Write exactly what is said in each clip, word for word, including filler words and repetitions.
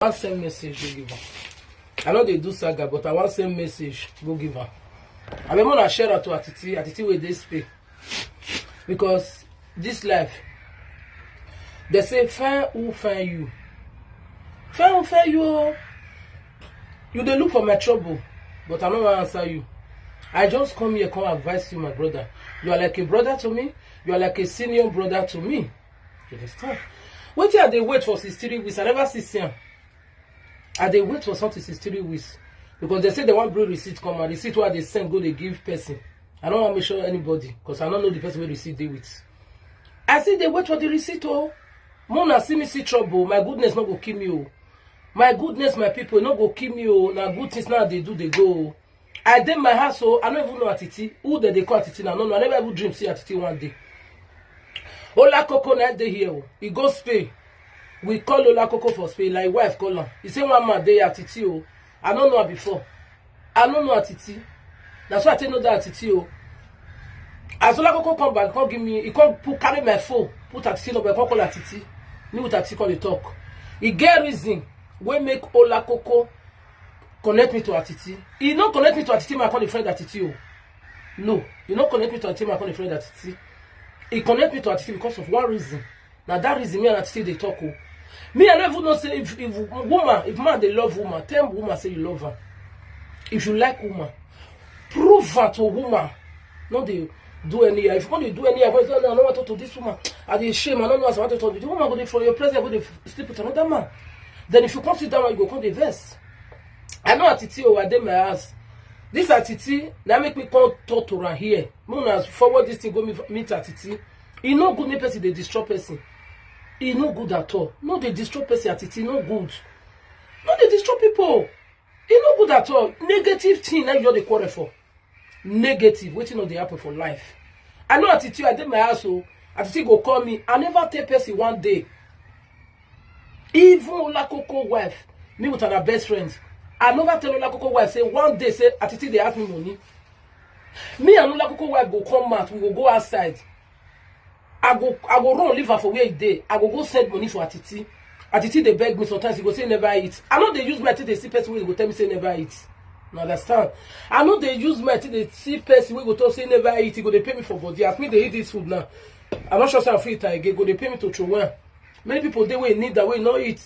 wan send message go give am. I no dey do saga, but I wan send message go give am. Abeg, make una share am to Atiti, Atiti wey dey Spain. Because this life, they say, "Find who find you." Find who find you o. You dey look for my trouble, but I no wan answer you. I just come here, come advise you, my brother. You are like a brother to me. You are like a senior brother to me. You understand? Wetin I dey wait for sixty-three weeks, I never see, see am. I dey wait for something sixty-three weeks. Because they say they wan bring receipt come, and receipt wey I dey send go dey give person. I no wan make sure anybody, because I no know the person wey receipt dey with. I still dey wait for the receipt o. Make una see me see trouble, my goodness no go kill me o. My goodness, my people, no go kill me o. Na good things now dey do, dey go o. I dey my house o. I no even know Atiti. Who dem dey call Atiti now? No, no, I never even dream see Atiti one day. Ola Koko na dey here o. He go Spain. We call Ola Koko for Spain, like wife call am. He say one man dey Atiti o. I no know am before. I no know Atiti. That's why I take know that Atiti o. As Ola Koko come back, come give me, he come put, carry my phone, put Atiti number, come call Atiti. Me with Atiti come dey talk. E get reason wey make Ola Koko connect me to Atiti. He no connect me to Atiti, my call the friend Atiti o. No, he no connect me to Atiti, my call the friend Atiti. He connect me to Atiti because of one reason. Na that reason me and Atiti dey talk o. Me, I no even know say if, if woman, if man dey love woman, tell woman say you love her. If you like woman, prove am to woman. No dey do anyhow. If you wan dey do anyhow, go say, "No, I no wan talk to this woman. I dey shame. I no know as I wan talk to this woman." Go dey for your presence, go dey sleep with another man. Then if you come see that one, you go come dey vex. I know Atiti o, I dey my house. This Atiti, na make me come talk to am here. Make una forward this thing go meet, meet Atiti. E no good make person dey destroy person. E no good at all. No dey destroy person, Atiti, no good. No dey destroy people. E no good at all. Negative thing na you just dey quarrel for. Negative, wetin no dey happen for life. I know Atiti, I dey my house o. Atiti go call me. I never tell person one day. Even Ola Koko wife, me with her best friend. I never tell Ola Koko wife say one day say Atiti dey ask me money. Me and Ola Koko wife go come out, we go go outside. I go, I go run leave her for where e dey. I go go send money for Atiti. Atiti dey beg me sometimes, he go say never eat. I no dey use my teeth dey see person wey go tell me say never eat. You understand? I no dey use my teeth dey see person wey go talk say never eat. He go dey pay me for body. As me dey eat this food now, I no sure say I fit eat am again. Go dey pay me to throw away. Many people dey wey need that wey no eat.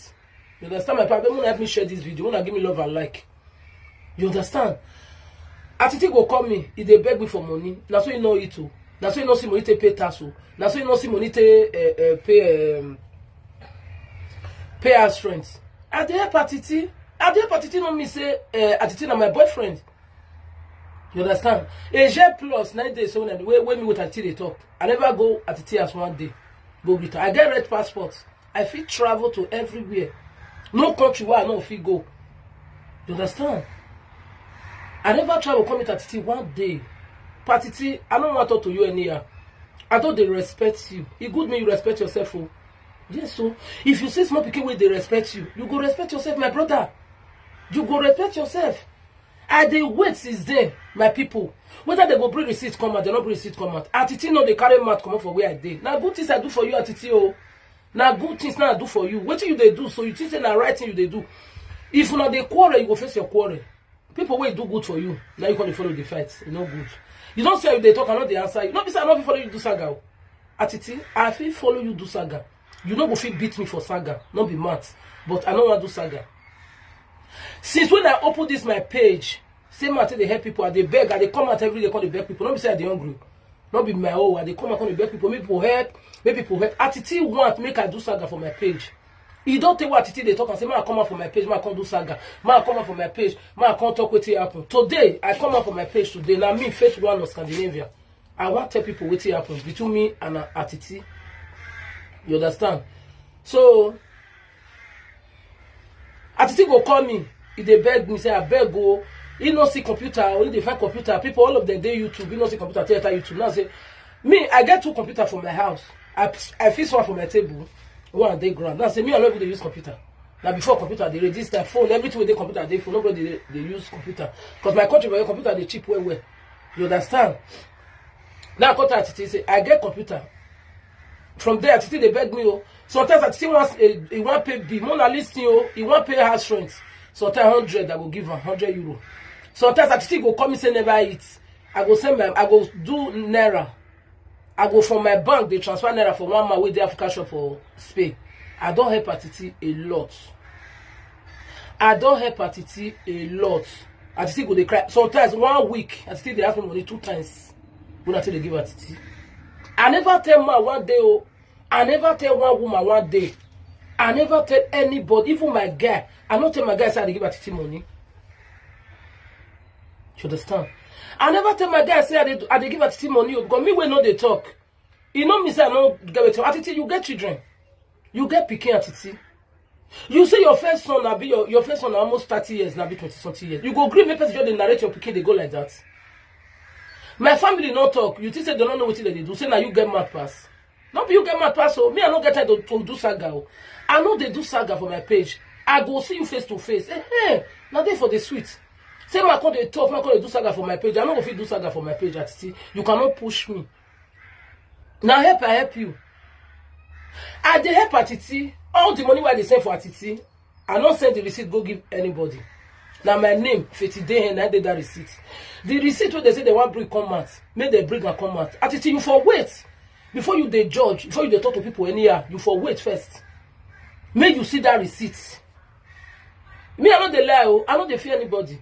You understand, my papa? Make una help me share this video. Una give me love and like. You understand? Atiti go call me. He dey beg me for money. Na so he no eat o. Na so he no see money take pay tax o. Na so he no see money take, eh, eh, pay, um, pay house rent. I dey help Atiti. I dey help Atiti, no mean say, eh, Atiti na my boyfriend. You understand? Asia Plus, nine days so when, when me with Atiti dey talk. I never go Atiti house one day. Go greet her. I get red passport. I fit travel to everywhere. No country where I no fit go. You understand? I never travel come meet Atiti one day. But Atiti, I no wan talk to you anyhow. I don dey respect you. E good make you respect yourself o. Yes o. If you see small pikin wey dey respect you, you go respect yourself, my brother. You go respect yourself. I dey wait since then, my people. Whether they go bring receipt come out, they no bring receipt come out. Atiti no dey carry mouth comot for where I dey. Na good things I do for you, Atiti o. Na good things na I do for you. Wetin you dey do so, you think say na right thing you dey do? If una dey quarrel, you go face your quarrel. People wey do good for you, na you come dey follow dey fight. E no good. You don see how you dey talk, I no dey answer you. No be say I no fit follow you do saga o. Atiti, I fit follow you do saga. You no go fit beat me for saga. No be mouth. But I no wan do saga. Since when I open this my page, say make I take dey help people, I dey beg, I dey come out every day, come dey beg people. No be say I dey hungry. No be my own. I dey come out, come dey beg people. Make people help. Make people help. Atiti want make I do saga for my page. E don tey wey Atiti dey talk and say, "Make I come out for my page, make I come do saga. Make I come out for my page, make I come talk wetin happen." Today, I come out for my page today. Na me face one of Scandinavia. I wan tell people wetin happen between me and, uh, Atiti. You understand? So, Atiti go call me. He dey beg me, say, "I beg o." He no see computer, he dey find computer. People, all of them dey YouTube. He no see computer, take enter YouTube. Now say, me, I get two computer for my house. I, I fix one for my table, one dey ground. Now say, me, I no even dey use computer. Na before computer dey register phone, everything wey dey computer dey phone. Nobody dey, dey use computer. 'Cause my country, my computer dey cheap well well. You understand? Now I come tell Atiti say, "I get computer. From there, Atiti dey beg me o. Sometimes Atiti wants a, he wan pay bill. Mona listen o, he wan pay house rent. Sometimes hundred, I go give am hundred euro. Sometimes Atiti go call me say never eat. I go send my, I go do naira. I go from my bank dey transfer naira for one man wey dey Africa shop for Spain. I don help Atiti a lot. I don help Atiti a lot. Atiti go dey cry. Sometimes one week, Atiti dey ask me money two times. When I take dey give Atiti, I never tell man one day o. I never tell one woman one day. I never tell anybody, even my guy. I no tell my guy say I dey give Atiti money. You understand? I never tell my guy say I dey, I dey give Atiti money o, because me wey no dey talk. E no mean say I no get wetin. Atiti, you get children. You get pikin, Atiti. You say your first son na be your, your first son na almost thirty years, na be twenty something years. You go gree make person just dey narrate your pikin dey go like that? My family no talk. You think say dem no know wetin dem dey do? Say na you get mouth pass. No be you get mouth pass o. Me, I no get time to, to do saga o. I no dey do saga for my page. I go see you face to face. Eh, eh, na dey for the sweet. Say ma come dey talk, ma come dey do saga for my page. I no go fit do saga for my page, Atiti. You cannot push me. Na help I help you. I dey help Atiti. All the money wey I dey send for Atiti, I no send the receipt go give anybody. Na my name, Feti Dehen, na dey that receipt. The receipt wey dem say dem wan bring come out, make dem bring am come out. Atiti, you for wait. Before you dey judge, before you dey talk to people anyhow, you for wait first. Make you see that receipt. Me, I no dey lie o. I no dey fear anybody.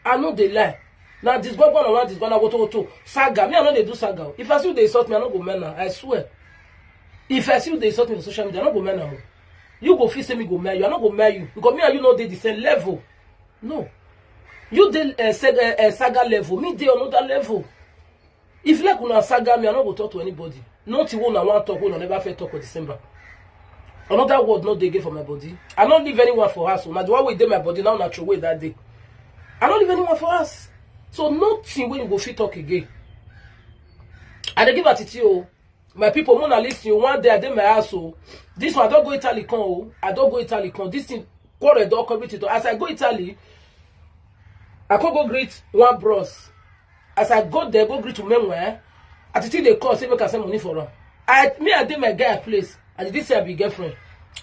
I no dey lie. Na disgwagwa na wan disgwa na woto woto. Saga. Me, I no dey do saga o. If I see you dey insult me, I no go mind am. I swear. If I see you dey insult me for social media, I no go mind am o. You go feel say me go mind you. I no go mind you. Because me and you no dey the same level. No. You dey, eh, sag-, eh, eh, saga level. Me dey another level. If like una saga me, I no go talk to anybody. Nothing wey una wan talk, wey una never fit talk for December. Another word no dey again for my body. I no leave anyone for house o. Na the one wey dey my body, na una throw away that day. I no leave anyone for house. So nothing wey you go fit talk again. I dey give Atiti o. My people, mona listen o. One day I dey my house o. This one, I don go Italy come o. I don go Italy come. This thing, quarrel don come everything. As I go Italy, I come go greet one bros. As I go there, go greet Umenwe, Atiti dey call, say make I send money for am. I, me, I dey my guy place. Atiti say I be girlfriend.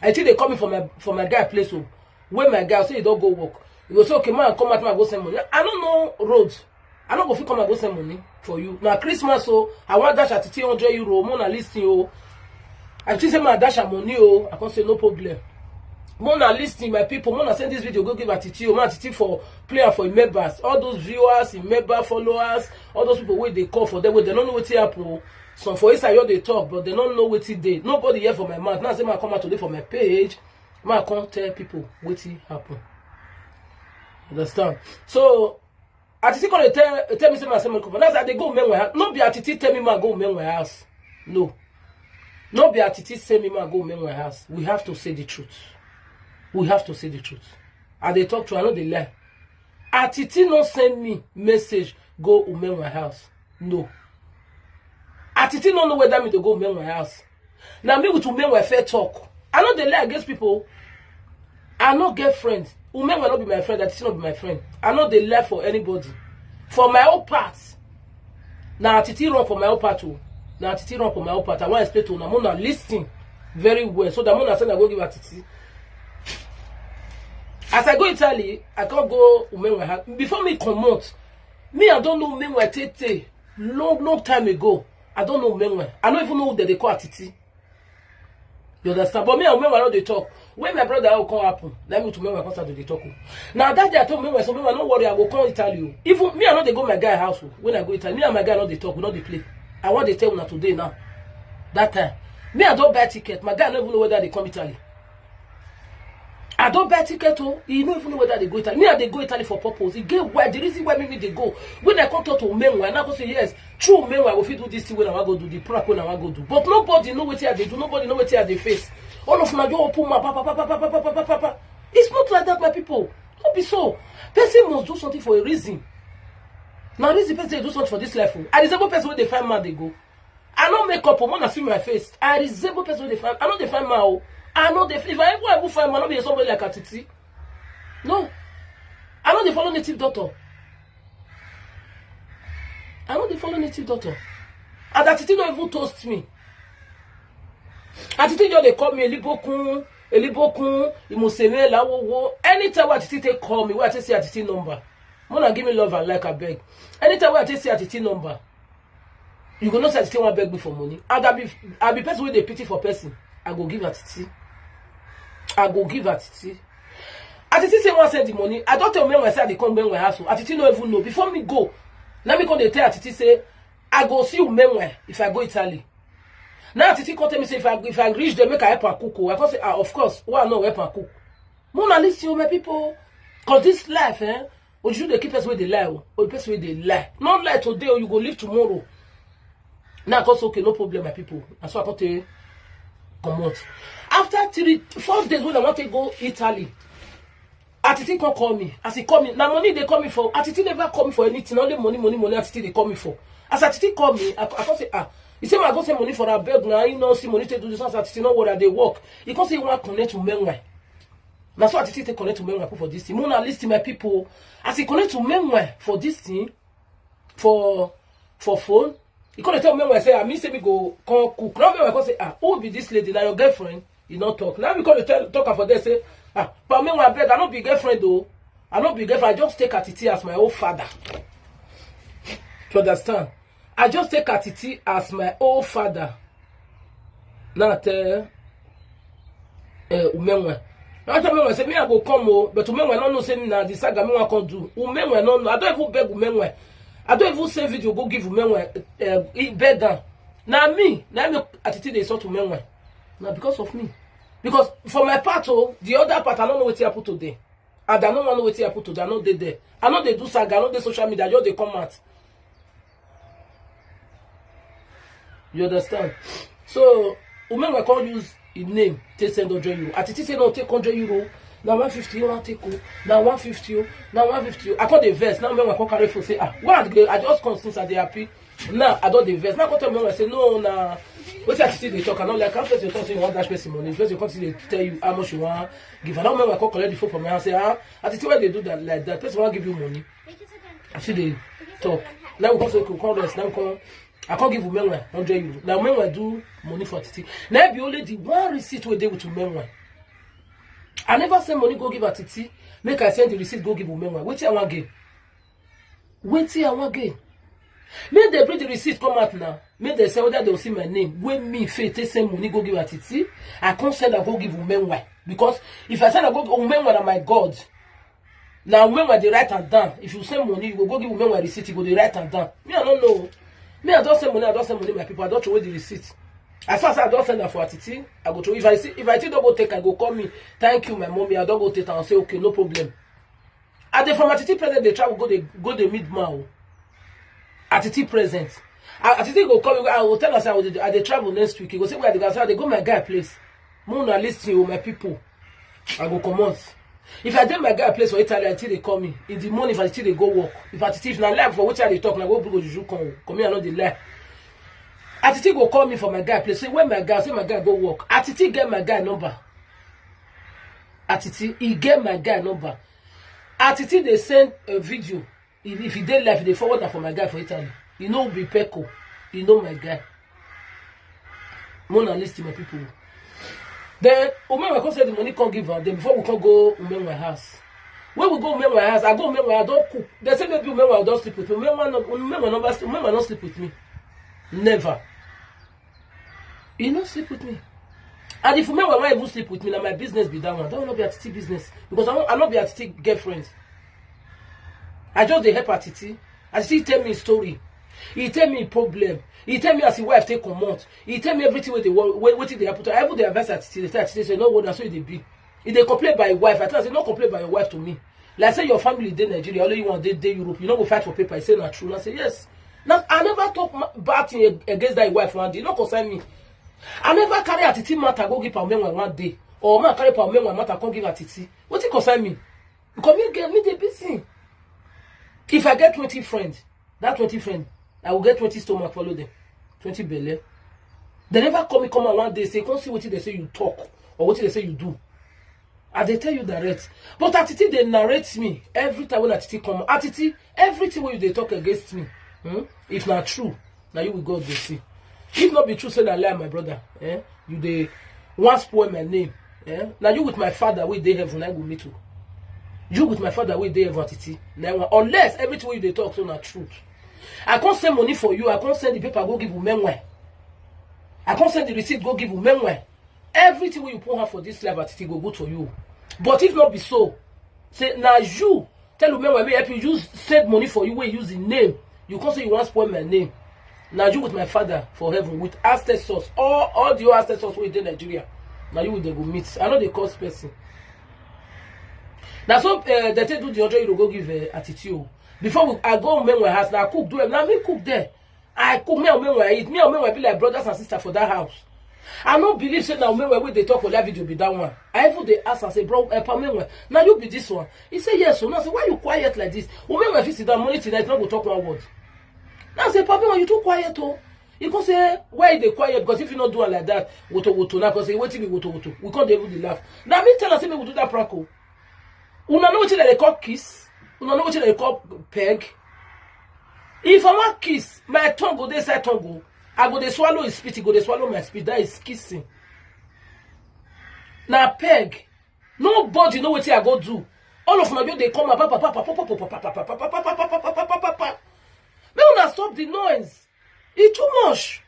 Atiti dey call me for my, for my guy place o. Wey my guy say he don go work. He go say, "Okay, man, come out, man, go send money." I no know road. I no go fit come and go send money for you. Na Christmas o, I wan dash Atiti hundred euro, mona listen o. I think say ma dash am money o. I come say no problem. Mona listen, my people. Mona send this video, go give Atiti o. Ma Atiti for play am for im members. All those viewers, im member followers, all those people wey dey call for them, wey dem no know wetin happen o. Some for inside here dey talk, but dem no know wetin dey. Nobody hear for my mouth. Now say ma come out today for my page. Ma come tell people wetin happen. Understand? So, Atiti come dey tell, tell me say ma send money come. That's why I dey go Umenwe house. No be Atiti tell me ma go Umenwe house. No. No be Atiti send me ma go Umenwe house. We have to say the truth. We have to say the truth. I dey talk true, I no dey lie. Atiti no send me message go Umenwe house. No. Atiti no know whether me dey go Umenwe house. Na me with Umenwe fair talk. I no dey lie against people. I no get friend. Umenwe no be my friend. Atiti no be my friend. I no dey lie for anybody. For my own part, na Atiti run for my own part o. Na Atiti run for my own part. I wan explain to una. Mona listen very well. So that mona send I go give Atiti. As I go Italy, I come go Umenwe house. Before me comot, me, I don know Umenwe tey tey. Long, long time ago. I don know Umenwe. I no even know who dem dey call Atiti. You understand? But me and Umenwe no dey talk. When my brother, how come happen? Na me to Umenwe come start to dey talk o. Na that day I told Umenwe, so Umenwe, no worry, I go come Italy o. Even me, I no dey go my guy house o. When I go Italy, me and my guy no dey talk, we no dey play. I wan dey tell una today now. That time, me, I don buy ticket. My guy no even know whether I dey come Italy. I don buy ticket o. He no even know whether I dey go Italy. Me, I dey go Italy for purpose. E get why, the reason why me, me dey go. When I come talk to Umenwe, I now go say, "Yes, true Umenwe, I go fit do this thing wey I wan go do, the prank wey I wan go do." But nobody know wetin I dey do, nobody know wetin I dey face. All of una just open mouth, pa, pa, pa. It's not like that, my people. No be so. Person must do something for a reason. Na reason person dey do something for this life o. I resemble person wey dey find man dey go. I no make up o, una see my face. I resemble person wey dey find. I no dey find man o. I no dey. If I ever, ever find man, no be somebody like Atiti. No. I no dey follow native doctor. I no dey follow native doctor. And Atiti no even toast me. Atiti just dey call me Elibokun, Elibokun, Imuseme, Lawowo. Anytime wey Atiti take call me, wey I take see Atiti number, una give me love and like, abeg. Anytime wey I take see Atiti number, you go know say Atiti wan beg me for money. And I be, I be person wey dey pity for person. I go give Atiti. I go give Atiti. Atiti say wan send the money. I don tell Umenwe say I dey come Umenwe house o. Atiti no even know. Before me go, na me come dey tell Atiti say I go see Umenwe if I go Italy. Now Atiti come tell me say if I, if I reach there, make I help am cook o. I come say, ah, of course. Why I no help am cook? Una listen o, my people. 'Cause this life, eh, Ojuju dey keep person wey dey lie o. Or person wey dey lie. No lie today o, you go live tomorrow. Now I come say, okay, no problem, my people. Na so I come take comot. After three, four days when I wan take go Italy, Atiti come call me. As he call me, na money dey call me for. Atiti never call me for anything. Only money, money, money Atiti dey call me for. As Atiti call me, I, I come say, ah. He say, "Ma, go send money for abeg na. You no see money to do this one." Atiti, no worry, I dey work. He come say he wan connect to Umenwe. Na so Atiti take connect to Umenwe put for this thing. Una listen, my people. As he connect to Umenwe for this thing, for, for phone, he come dey tell Umenwe say, "Ah, me say me go come cook." Now Umenwe come say, "Ah, who be this lady? Na your girlfriend?" He no talk. Now we come dey tell, talk am for there say, "Ah, but Umenwe, abeg, I no be girlfriend o. I no be girlfriend. I just take Atiti as my own father." You understand? I just take Atiti as my own father. Now I tell, eh, Umenwe. Now I tell Umenwe say, "Me, I go come o," but Umenwe no know say na the saga me wan come do. Umenwe no know. I don even beg Umenwe. I don even send video go give Umenwe, eh, he beg am. Na me, na me Atiti dey insult Umenwe. Na because of me. Because for my part o, the other part, I no know wetin happen to them. And I no wan know wetin happen to them. I no dey there. I no dey do saga. I no dey social media. I just dey come out. You understand? So Umenwe come use him name take send hundred euro. Atiti say no, take hundred euro. Na one fifty you wan take o. Na one fifty o. Na one fifty o. I come dey vex. Now Umenwe come carry phone say, "Ah, where I dey? I just come since I dey happy." Now I don dey vex. Now I come tell Umenwe say, "No, na wetin Atiti dey talk, I no like." How person talk say you wan dash person money, person come still dey tell you how much you wan give. And now Umenwe come collect the phone from my hand say, "Ah, Atiti, why you dey do that like that? Person wan give you money." I still dey talk. Now we come say, "Okay, we come rest." Now we come, I come give Umenwe hundred euro. Now Umenwe do money for Atiti. Now be only the one receipt wey dey with Umenwe. I never send money go give Atiti. Make I send the receipt go give Umenwe. Wetin I wan gain? Wetin I wan gain? Make dem bring the receipt come out now. Make dem say whether dem see my name. Wey me, Faith, take send money go give Atiti. I come send am go give Umenwe. Because if I send am go, Umenwe na my God. Na Umenwe dey write am down. If you send money, you go go give Umenwe receipt, you go dey write am down. Me, I no know. Me, I don send money, I don send money, my people. I don throw away the receipt. As far as I don send am for Atiti, I go throw. If I see, if Atiti don go take, I go call me. "Thank you, my mommy. I don go take am." I say, "Okay, no problem." I dey from Atiti present, dey travel go dey, go dey meet ma o. Atiti present. A-, Atiti go call me. I go tell am say I go dey, I dey travel next week. He go say, "Where I dey go?" I say, "I dey go my guy place." Make una listen o, my people. I go comot. If I dey my guy place for Italy, Atiti dey call me in the morning. If Atiti dey go work, if Atiti, if na lie for wetin I dey talk, na go bring Ojuju come o. Come here, I no dey lie. Atiti go call me for my guy place. Say, "Where my guy?" Say, "My guy go work." Atiti get my guy number. Atiti, he get my guy number. Atiti dey send a video. If, if he dey live, he dey forward am for my guy for Italy. He no be Peko. He know my guy. Make una listen, my people. Then Umenwe come say the money come give am. Then before we come go Umenwe house. When we go Umenwe house, I go Umenwe, I don cook. They say maybe Umenwe don sleep with me. Umenwe no, Umenwe never sleep, Umenwe no sleep with me. Never. He no sleep with me. And if Umenwe wan even sleep with me, na my business be that one. That one no be Atiti business. Because I no, I no be Atiti girlfriend. I just dey help Atiti. Atiti tell me his story. He tell me his problem. He tell me as his wife take comot. He tell me everything wey dey wo-, wey, wetin dey happen to her. I even dey advise Atiti. Dey tell Atiti say, "No worry, na so e dey be." He dey complain by his wife. I tell am say, "No complain by your wife to me. Like say your family dey Nigeria, only you wan dey, dey Europe. You no go fight for paper." He say, "Na true." I say, "Yes." Now, I never talk ma-, bad thing ag-, against that wife one day. No concern me. I never carry Atiti matter go give Pa Umenwe one day. Or ma carry Pa Umenwe matter come give Atiti. Wetin concern me? Because me get, me dey busy. If I get twenty friends, that twenty friend, I will get twenty stomach follow them. Twenty belle. They never call me come out one day say, "Come see wetin they say you talk or wetin they say you do." I dey tell you direct. But Atiti dey narrate me every time when Atiti come. Atiti, everything wey you dey talk against me, hmm? If na true, na you with God dey see. If not be true, say na lie, my brother. Eh? You dey wan spoil my name. Eh? Now you with my father, we dey heaven, I go meet you. You with my father, we dey heaven, Atiti. Now, one, unless everything wey you dey talk so na truth. I can't send money for you. I can't send the paper, go give you meanwhile. I can't send the receipt, go give you meanwhile. Everything wey you put hand for this life, Atiti, go good for you. But if not be so, say now you tell me where me help you use send money for you, where use the name. You can't say you want spoil my name. Now you with my father for heaven with ancestors, all all the ancestors wey dey Nigeria. Now you with them go meet. I know they cause person. Now so uh, they take do the hundred euro go give uh, Atiti o. Before we, I go make my house now cook do am. Now me cook there. I cook me and Omenwe eat. Me and Omenwe be like brothers and sisters for that house. I no believe say na Omenwe wey dey talk for that video be that one. I even dey ask am say, bro, eh, Pa Omenwe, na you be this one? He say yes. So now say, why you quiet like this? Omenwe fit sit down morning till night, no go talk one word. Now say, Pa Omenwe, you too quiet o. He come say, why you dey quiet? Because if you no do am like that, woto woto. Now come say, wetin be woto woto? We come dey even dey laugh. Now me tell am say make we do that prank o. Una know wetin dem dey call kiss? Una know wetin dem dey call peg? If I wan kiss, my tongue go dey inside tongue o. I go dey swallow his spit, he go dey swallow my spit. That is kissing. Na peg. Nobody know wetin I go do. All of una just dey come up, papa, papa, papa, papa, papa, papa, papa, papa, papa, papa, papa. Make una stop the noise. E too much.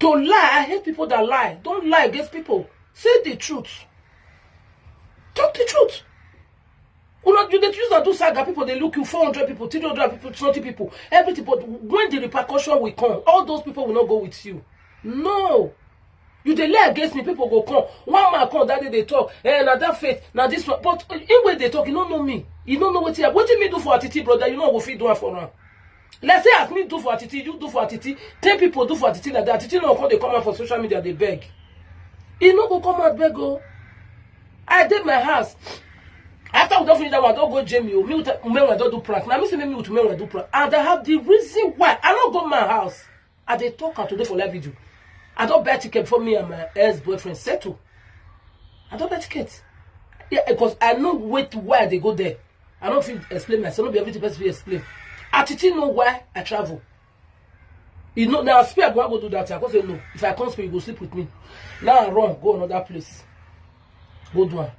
To lie, I hate people that lie. Don't lie against people. Say the truth. Talk the truth. Una, you dey use and do saga, people dey look you, four hundred people, three hundred people, twenty people, everything. But when the repercussion will come, all those people will not go with you. No. You dey lie against me, people go come. One man come that day dey talk, eh, na that faith, na this one. But him wey dey talk, he no know me. He no know wetin I, wetin me do for Atiti, brother, you no go fit do am for am. Let's say as me do for Atiti, you do for Atiti, ten people do for Atiti like that. Atiti no come dey come out for social media dey beg. He no go come out beg o. I dey my house. After we don finish that one, I don go Jamie o. Me with Umenwe don do prank. Now me say me with Umenwe do prank. And I have the reason why I no go my house. I dey talk am today for live video. I don buy ticket before me and my ex-boyfriend settle. I don buy ticket. Yeah, because I know wait why I dey go there. I no fit explain myself. No be everything person fit explain. Atiti know why I travel. You know, now spear go go do that. I go say no. If I come spear, you go sleep with me. Now I run go another place. Go do am.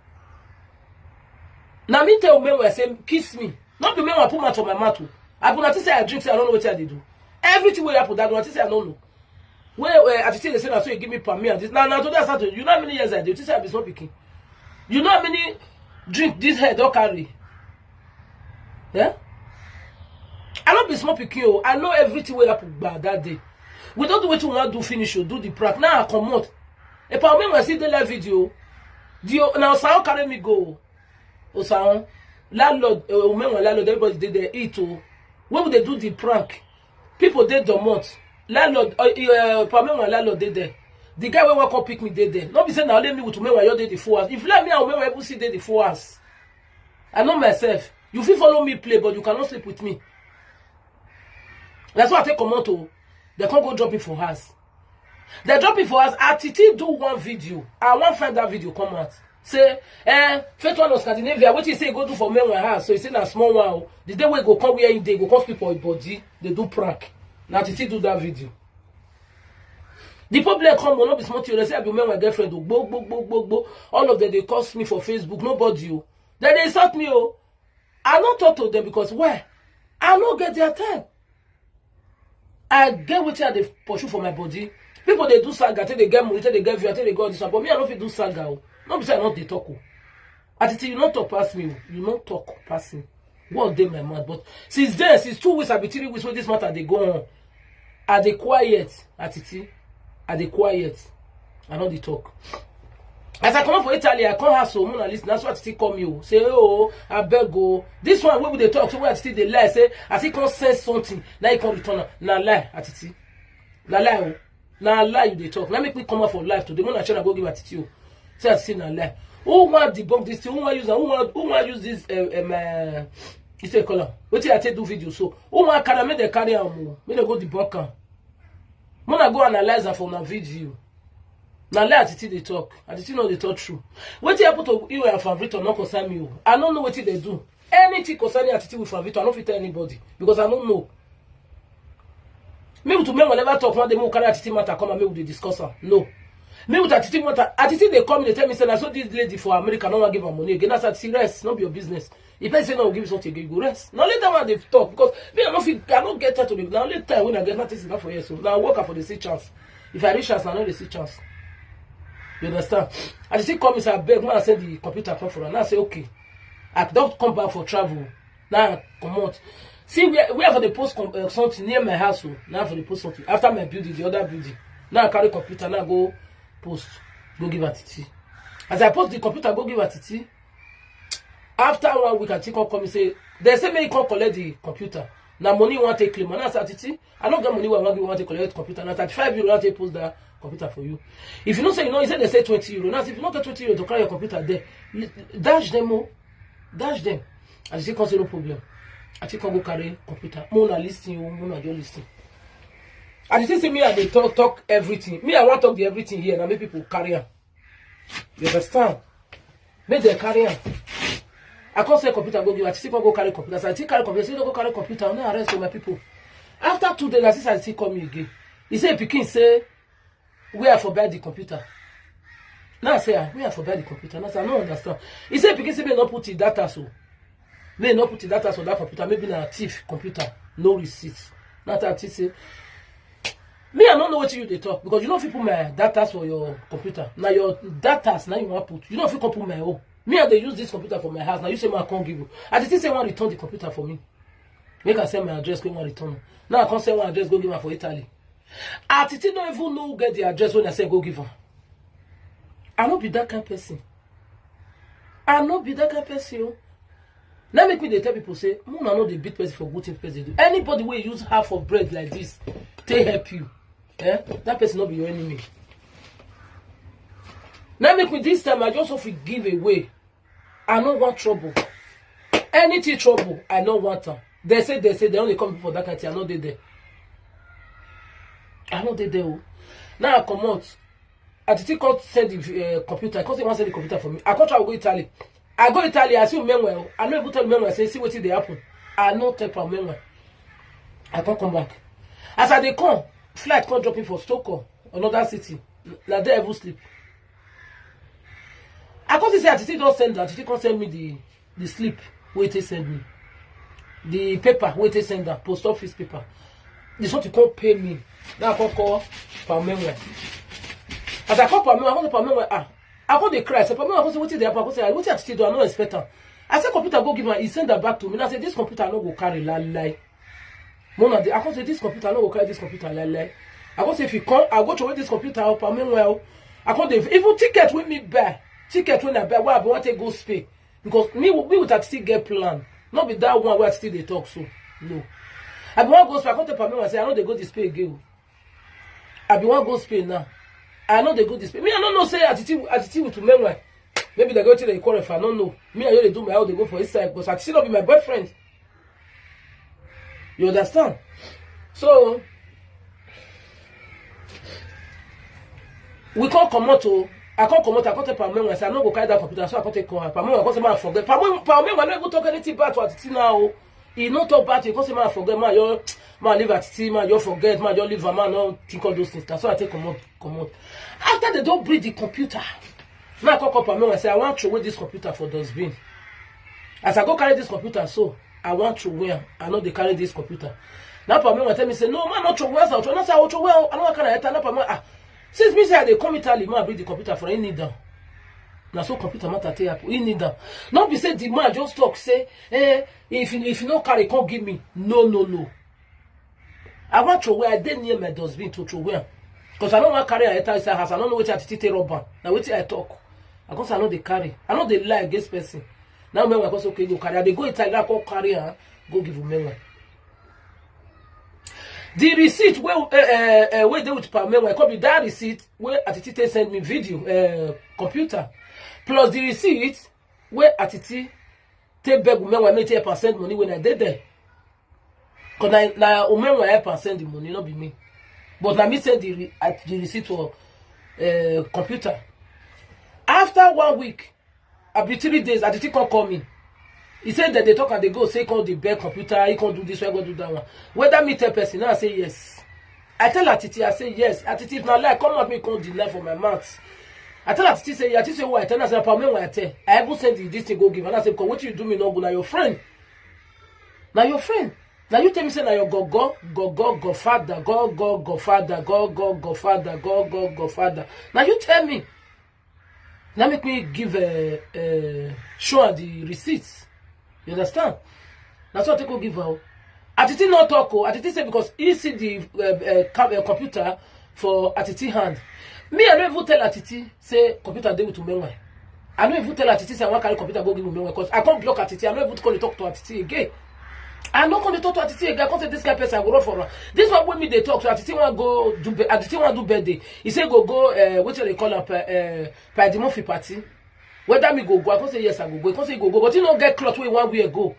Now me tell Umenwe say kiss me. Not the Umenwe put mouth on my mouth o. I go na say I drink, say I don't know what I dey do. Everything wey happen that one, I say I don't know. Wey uh, Atiti dey say na so you give me palm and this. Now now today I start to, you know how many years I dey? You think say I be small pikin? You know how many drink this head don carry? Yeah? I no be small pikin o. I know everything wey happen gba that day. We don do wetin we wan do finish o, do the prank. Now I comot. Epa, Umenwe still dey live video. The o- na Osaon carry me go. Osaon, landlord, uh, Umenwe landlord, everybody dey there eat o. When we dey do the prank, people dey domot. Landlord, uh, uh, Umenwe landlord dey there. The guy wey wan come pick me dey there. No be say na only me with Umenwe you dey the full house. If like me and Umenwe even see dey the full house, I know myself. You fit follow me play, but you cannot sleep with me. That's why I take comot o. They can't go drop it for house. They drop it for us. Atiti do one video. I wan find that video come out. Say, eh, Faith One of Scandinavia, wetin he say he go do for Umenwe house? So he say na small one o. The day wey go come where he dey, go come sleep for him body. They do prank. Na Atiti do that video. The problem come, will not be small thing. They say I be Umenwe girlfriend o. Gbo, gbo, gbo, gbo, gbo. All of them, they curse me for Facebook. Nobody o. Then they insult me o. I no talk to them because why? I no get their time. I get wetin I dey pursue for my body. People dey do saga, take dey get money, take dey get view, take dey go this one. But me, I no fit do saga o. No be say I no dey talk o. Atiti, you no talk pass me o. You no talk pass me. Word dey my mouth. But since then, since two weeks, I be three weeks wey this matter dey go on. I dey quiet, Atiti. I dey quiet. I no dey talk. As I comot for Italy, I come house o, Mona Lisa, na so Atiti call me o. Say, oh, I beg o. This one wey we dey talk, so wey Atiti dey lie, say, as he come send something, now he come return am. Na lie, Atiti. Na lie o. Na lie you dey talk. Now make me come out for live today. Mona Chena go give Atiti o. Say Atiti na lie. Who wan debunk this thing? Who wan use am? Who wan, who wan use this, uh, um, uh, you say call am? Wetin I take do video so? Who wan carry am? Make dem carry am o. Make dem go debunk am. Mona go analyze am for una video. Na lie Atiti dey talk. Atiti no dey talk true. Wetin happen to you and Favito no concern me o. I no know wetin they do. Anything concerning Atiti with Favito, I no fit tell anybody because I no know. Me with Umenwe never talk one day, make we carry Atiti matter come and make we dey discuss am. No. Me with Atiti matter, Atiti dey come, dey tell me say na so this lady for America no wan give am money again. As I see, rest, no be your business. If I say no, give you something again, you go rest. Now later when they talk, because me I no fit, I no get time to dey. Now later when I get nothing sit down for here, so now I work for the see chance. If I reach chance, I no dey see chance. You understand? I still come inside, beg, man, send the computer come for her. Now I say okay. I don't come back for travel. Now I comot. See where, where for the post com- uh, something near my house. Oh. Now for the post something after my building, the other building. Now I carry computer. Now I go post, go give her Titi. As I post the computer, go give her Titi. After one week, I think come come say they say make you come collect the computer. Now money you want to claim. And I said, Titi, I don't get money where I want you want to collect computer. Now thirty-five euro I want to post that computer for you. If you know say you know, you say they say twenty euro. Now if you not get twenty euro to carry your computer there, you dash them all, dash them. I say come say no problem. I think come go carry computer. Mona listen, you Mona just listen. I just say me I dey talk talk everything. Me I want talk the everything here. Now make people carry am. You understand? Make dem carry am. I come sell computer go give her. She come go carry computer. So I take carry computer. She no go carry computer. No arrest for my people. After two days, I see say she come me again. He say pikin say where I for buy the computer. Now I say ah, where I for buy the computer. Now I say I no understand. He say pikin say me no put the data so. Me no put the data so that computer. Maybe na thief computer. No receipt. Now I tell her say me I no know wetin you dey talk because you no fit put my data for your computer. Na your data na you wan put. You no fit come put my own. Me I dey use this computer for my house. Na you say make I come give you. I dey think say you wan return the computer for me. Make I send my address go wan return am. Now I come send one address go give am for Italy. Atiti no even know who get the address when I say go give am. I no be that kind person. I no be that kind person. Oh. Now make me dey tell people say, Mona no dey beat person for good thing person do. Anybody wey use half of bread like this, take help you. Eh? That person no be your enemy. Now make me this time I just want to give away. I no want trouble. Anything trouble, I no want am. They say they say they only come for that kind thing. I no dey there. I no dey there. Oh. Now I comot. I think come send the uh, computer. I come say want send the computer for me. I come try go Italy. I go Italy. I see Umenwe. I no even tell Umenwe. I say see wetin dey happen. I no tell Umenwe. I come come back. As I dey come, flight come drop me for Stockholm, another city. Na there I even sleep. I come see say Atiti don send that. Atiti come send me the the slip wey take send me, the paper wey take send am, post office paper. The something come pay me. Now I come call Pamenwe. As I call Pamenwe, I come say Pamenwe ah, I come dey cry. I say Pamenwe, I come say wetin dey happen? I come say wetin Atiti do? I no expect am. I say computer go give am. He send am back to me. Now I say this computer I no go carry lie lie. Mona dey, I come say this computer I no go carry this computer lie lie. I come say if you come, I go throw this computer up. Pamenwe, I come dey even ticket wey me buy, ticket wey I buy wey I be wan take go Spain. Because me, me with Atiti get plan. No be that one wey Atiti dey talk so. No. I be wan go Spain. I come tell Pamenwe say I no dey go this Spain again. I be wan go Spain now. I no dey go this Spain. Me, I no know say Atiti, Atiti with Umenwe. Maybe they go to the quarrel for I no know. Me, I no dey do my own, dey go for inside because Atiti no be my boyfriend. You understand? So we come comot o. I come comot. I come tell Pamenwe. I say I no go carry that computer. So I come take call her. Pamenwe come say man forget. Pamenwe, Pamenwe no even talk anything bad to Atiti now. He no talk bad. He come say man forget. Man, you man leave Atiti. Man, you forget. Man, you leave am. Man, no think all those things. That's why I take comot, comot. After they don't bring the computer, now I come call Pamenwe. I say I wan throw away this computer for dustbin. As I go carry this computer, so I wan throw away am. I no dey carry this computer. Now Pamenwe tell me say no, man, no throw away. As I throw, no say I wan throw away. I no wan carry enter. Now Pamenwe ah, since me say I dey come Italy, man bring the computer for him kneel down. Na so computer matter take happen. He kneel down. No be say the man just talk say eh, if you if you no carry, come give me. No, no, no. I wan throw away. I dey near my dustbin to throw away am. Because I no wan carry am enter inside house. I no know wetin Atiti take rub am. Na wetin I talk. I come say I no dey carry. I no dey lie against person. Now Umenwe come say okay, go carry. I dey go inside, now come carry am, go give Umenwe. The receipt wey uh, uh, uh, wey dey with Pamenwe come be that receipt wey Atiti take send me video uh, computer plus the receipt wey Atiti take beg Umenwe make e help am send money when I dey there. Cause na na Umenwe help am send the money, no be me. But na me send the re- at the receipt for uh, computer. After one week, I be three days, Atiti come call me. He said that they talk and they go say come dey beg computer, he come do this one, come do that one. Whether me tell person, now I say yes. I tell Atiti, I say, "Yes, Atiti, if na lie, come out, me come deny for my mouth." I tell Atiti say, "Yeah." Atiti say, "Why?" I tell her say, "Papa, me when I tell. I even send the, this thing go give." And I say, "Because what you do me no good, na your friend. Na your friend. Now you tell me say na your go go, go go, go father, go go, go father, go go, go father, go go, go father. Now you tell me." Now make me give a, uh, show her the receipts. You understand? That's what I take go give her. Atiti not talk. Oh. Atiti say because he see the uh, uh, com- uh, computer for Atiti hand. Me, I don't even tell Atiti say computer dey with Umenwa. I don't even tell Atiti say I want carry computer go give Umenwa because I can't block Atiti. I don't even call to talk to Atiti again. I no come dey talk to Atiti again. I come say this kind person, I go run for her. This one when me dey talk, so Atiti want go do be- Atiti want do birthday. He say go go uh, what do they call up uh, uh, by the Murphy party. Whether me go go, I come say yes, I go go. He come say he go go, but he no get cloth wey he wan wear go.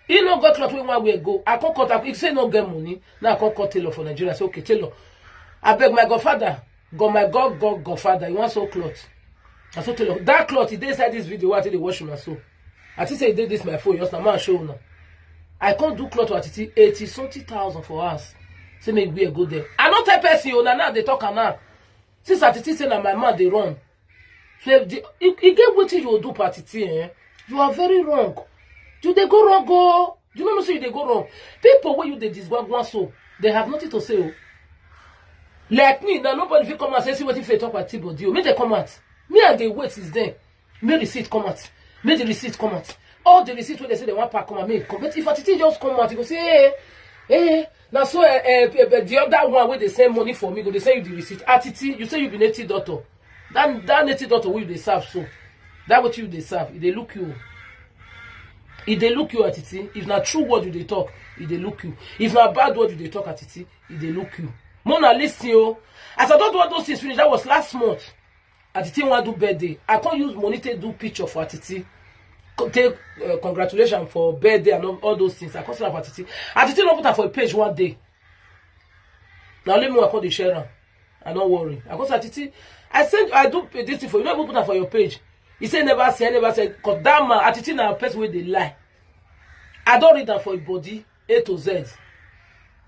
He no get cloth wey he wan wear go. I come cut up. He say no get money. Now I come cut tailor for Nigeria. I say okay, tailor. I beg my godfather, God, my God, God, godfather. You want so cloth? I so tailor. That cloth is inside this video. What they wash my so. I think say he did this my phone. Just now, man show now. I can't do cloth with Atiti eighty something thousand for us. Say make we go there. I don't tell person you now. Now they talk am now. Since Atiti say na my man they run. So if the, you, you get wetin you do for Atiti, eh? You are very wrong. You dey go wrong, go. You no know say you dey go wrong. People wey you dey disgwagwa so, they have nothing to say. Oh. Like me, now nobody fit come and say see wetin fit talk about T-body. Oh. Make they come out. Me, I dey wait since then. Make receipt come out. Make the receipt come out. All the receipt wey they say they wan pack come out, make e come. But if Atiti just come out, you go say, hey, hey, now so uh, uh, the other one wey dey send money for me, go dey send you the receipt. Atiti, you say you be native doctor. That that native doctor wey you dey serve so, that what you dey serve, e dey look you. E dey look you, Atiti. If na true word you dey talk, e dey look you. If na bad word you dey talk, Atiti, e dey look you. Mona, listen o. As I don do all those things finish, that was last month. Atiti wan do birthday. I come use money take do picture for Atiti. Co- Take uh, congratulations for birthday and all, all those things. I come send am for Atiti. Atiti no put am for a page one day. Now let me work on the share am. I don't worry. I go say Atiti. I send. I do this thing for you. No even put am for your page. He say never say, I never say. Cause that man, Atiti na person wey dey lie. I don't read am for him body A to Z.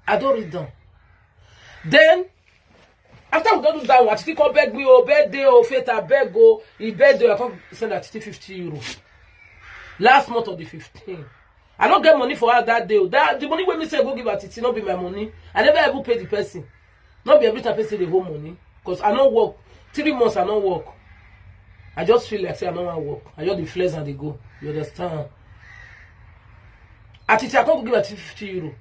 I don't read am. Then after we don do that one, Atiti come beg me, oh birthday, oh Faith, I beg, oh he birthday, I come send Atiti fifty euro. Last month of the fifteen. I don't get money for her that day. Oh. That the money wey me say go give Atiti, not be my money. I never even pay the person. Not be every time person dey hold money. Cause I no work. Three months I no work. I just feel like say I no wan work. I just dey flex and dey go. You understand? Atiti, I come go give Atiti fifty euro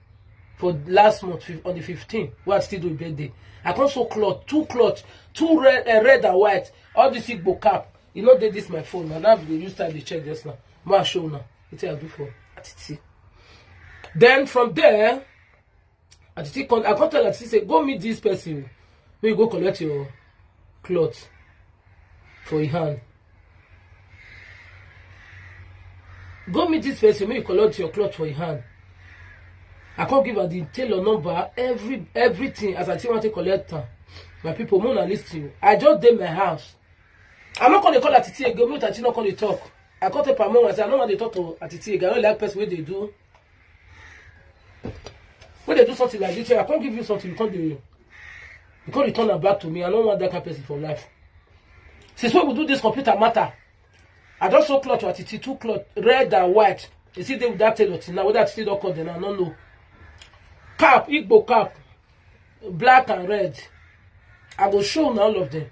for last month fif- on the fifteen. Wey Atiti do him birthday. I come sew cloth, two cloth, two red, uh, red and white. All this Igbo cap. You know they this my phone now. Now they use time they check just now. Ma show now. Wetin I do for Atiti. Then from there, Atiti come, I come tell Atiti say go meet this person. Make you go collect your cloth for your hand. Go meet this person. Make you collect your cloth for your hand. I come give her the tailor number, every everything as I still want to collect her. My people, Mona, listen. I just dey my house. I'm not gonna call Atiti again. Me with Atiti not gonna talk. I call the Pamela and say I don't want to talk to Atiti again. I don't like person wey dey do. When they do something like this, I can't give you something. You can't do. You can't return am back to me. I don't want that kind of person for life. Since when we do this computer matter, I just sew cloth to Atiti, two cloth, red and white. You see, they with that tailor till now. Whether Atiti don't call them, I don't know. Cap, Igbo cap, black and red. I go show now all of them.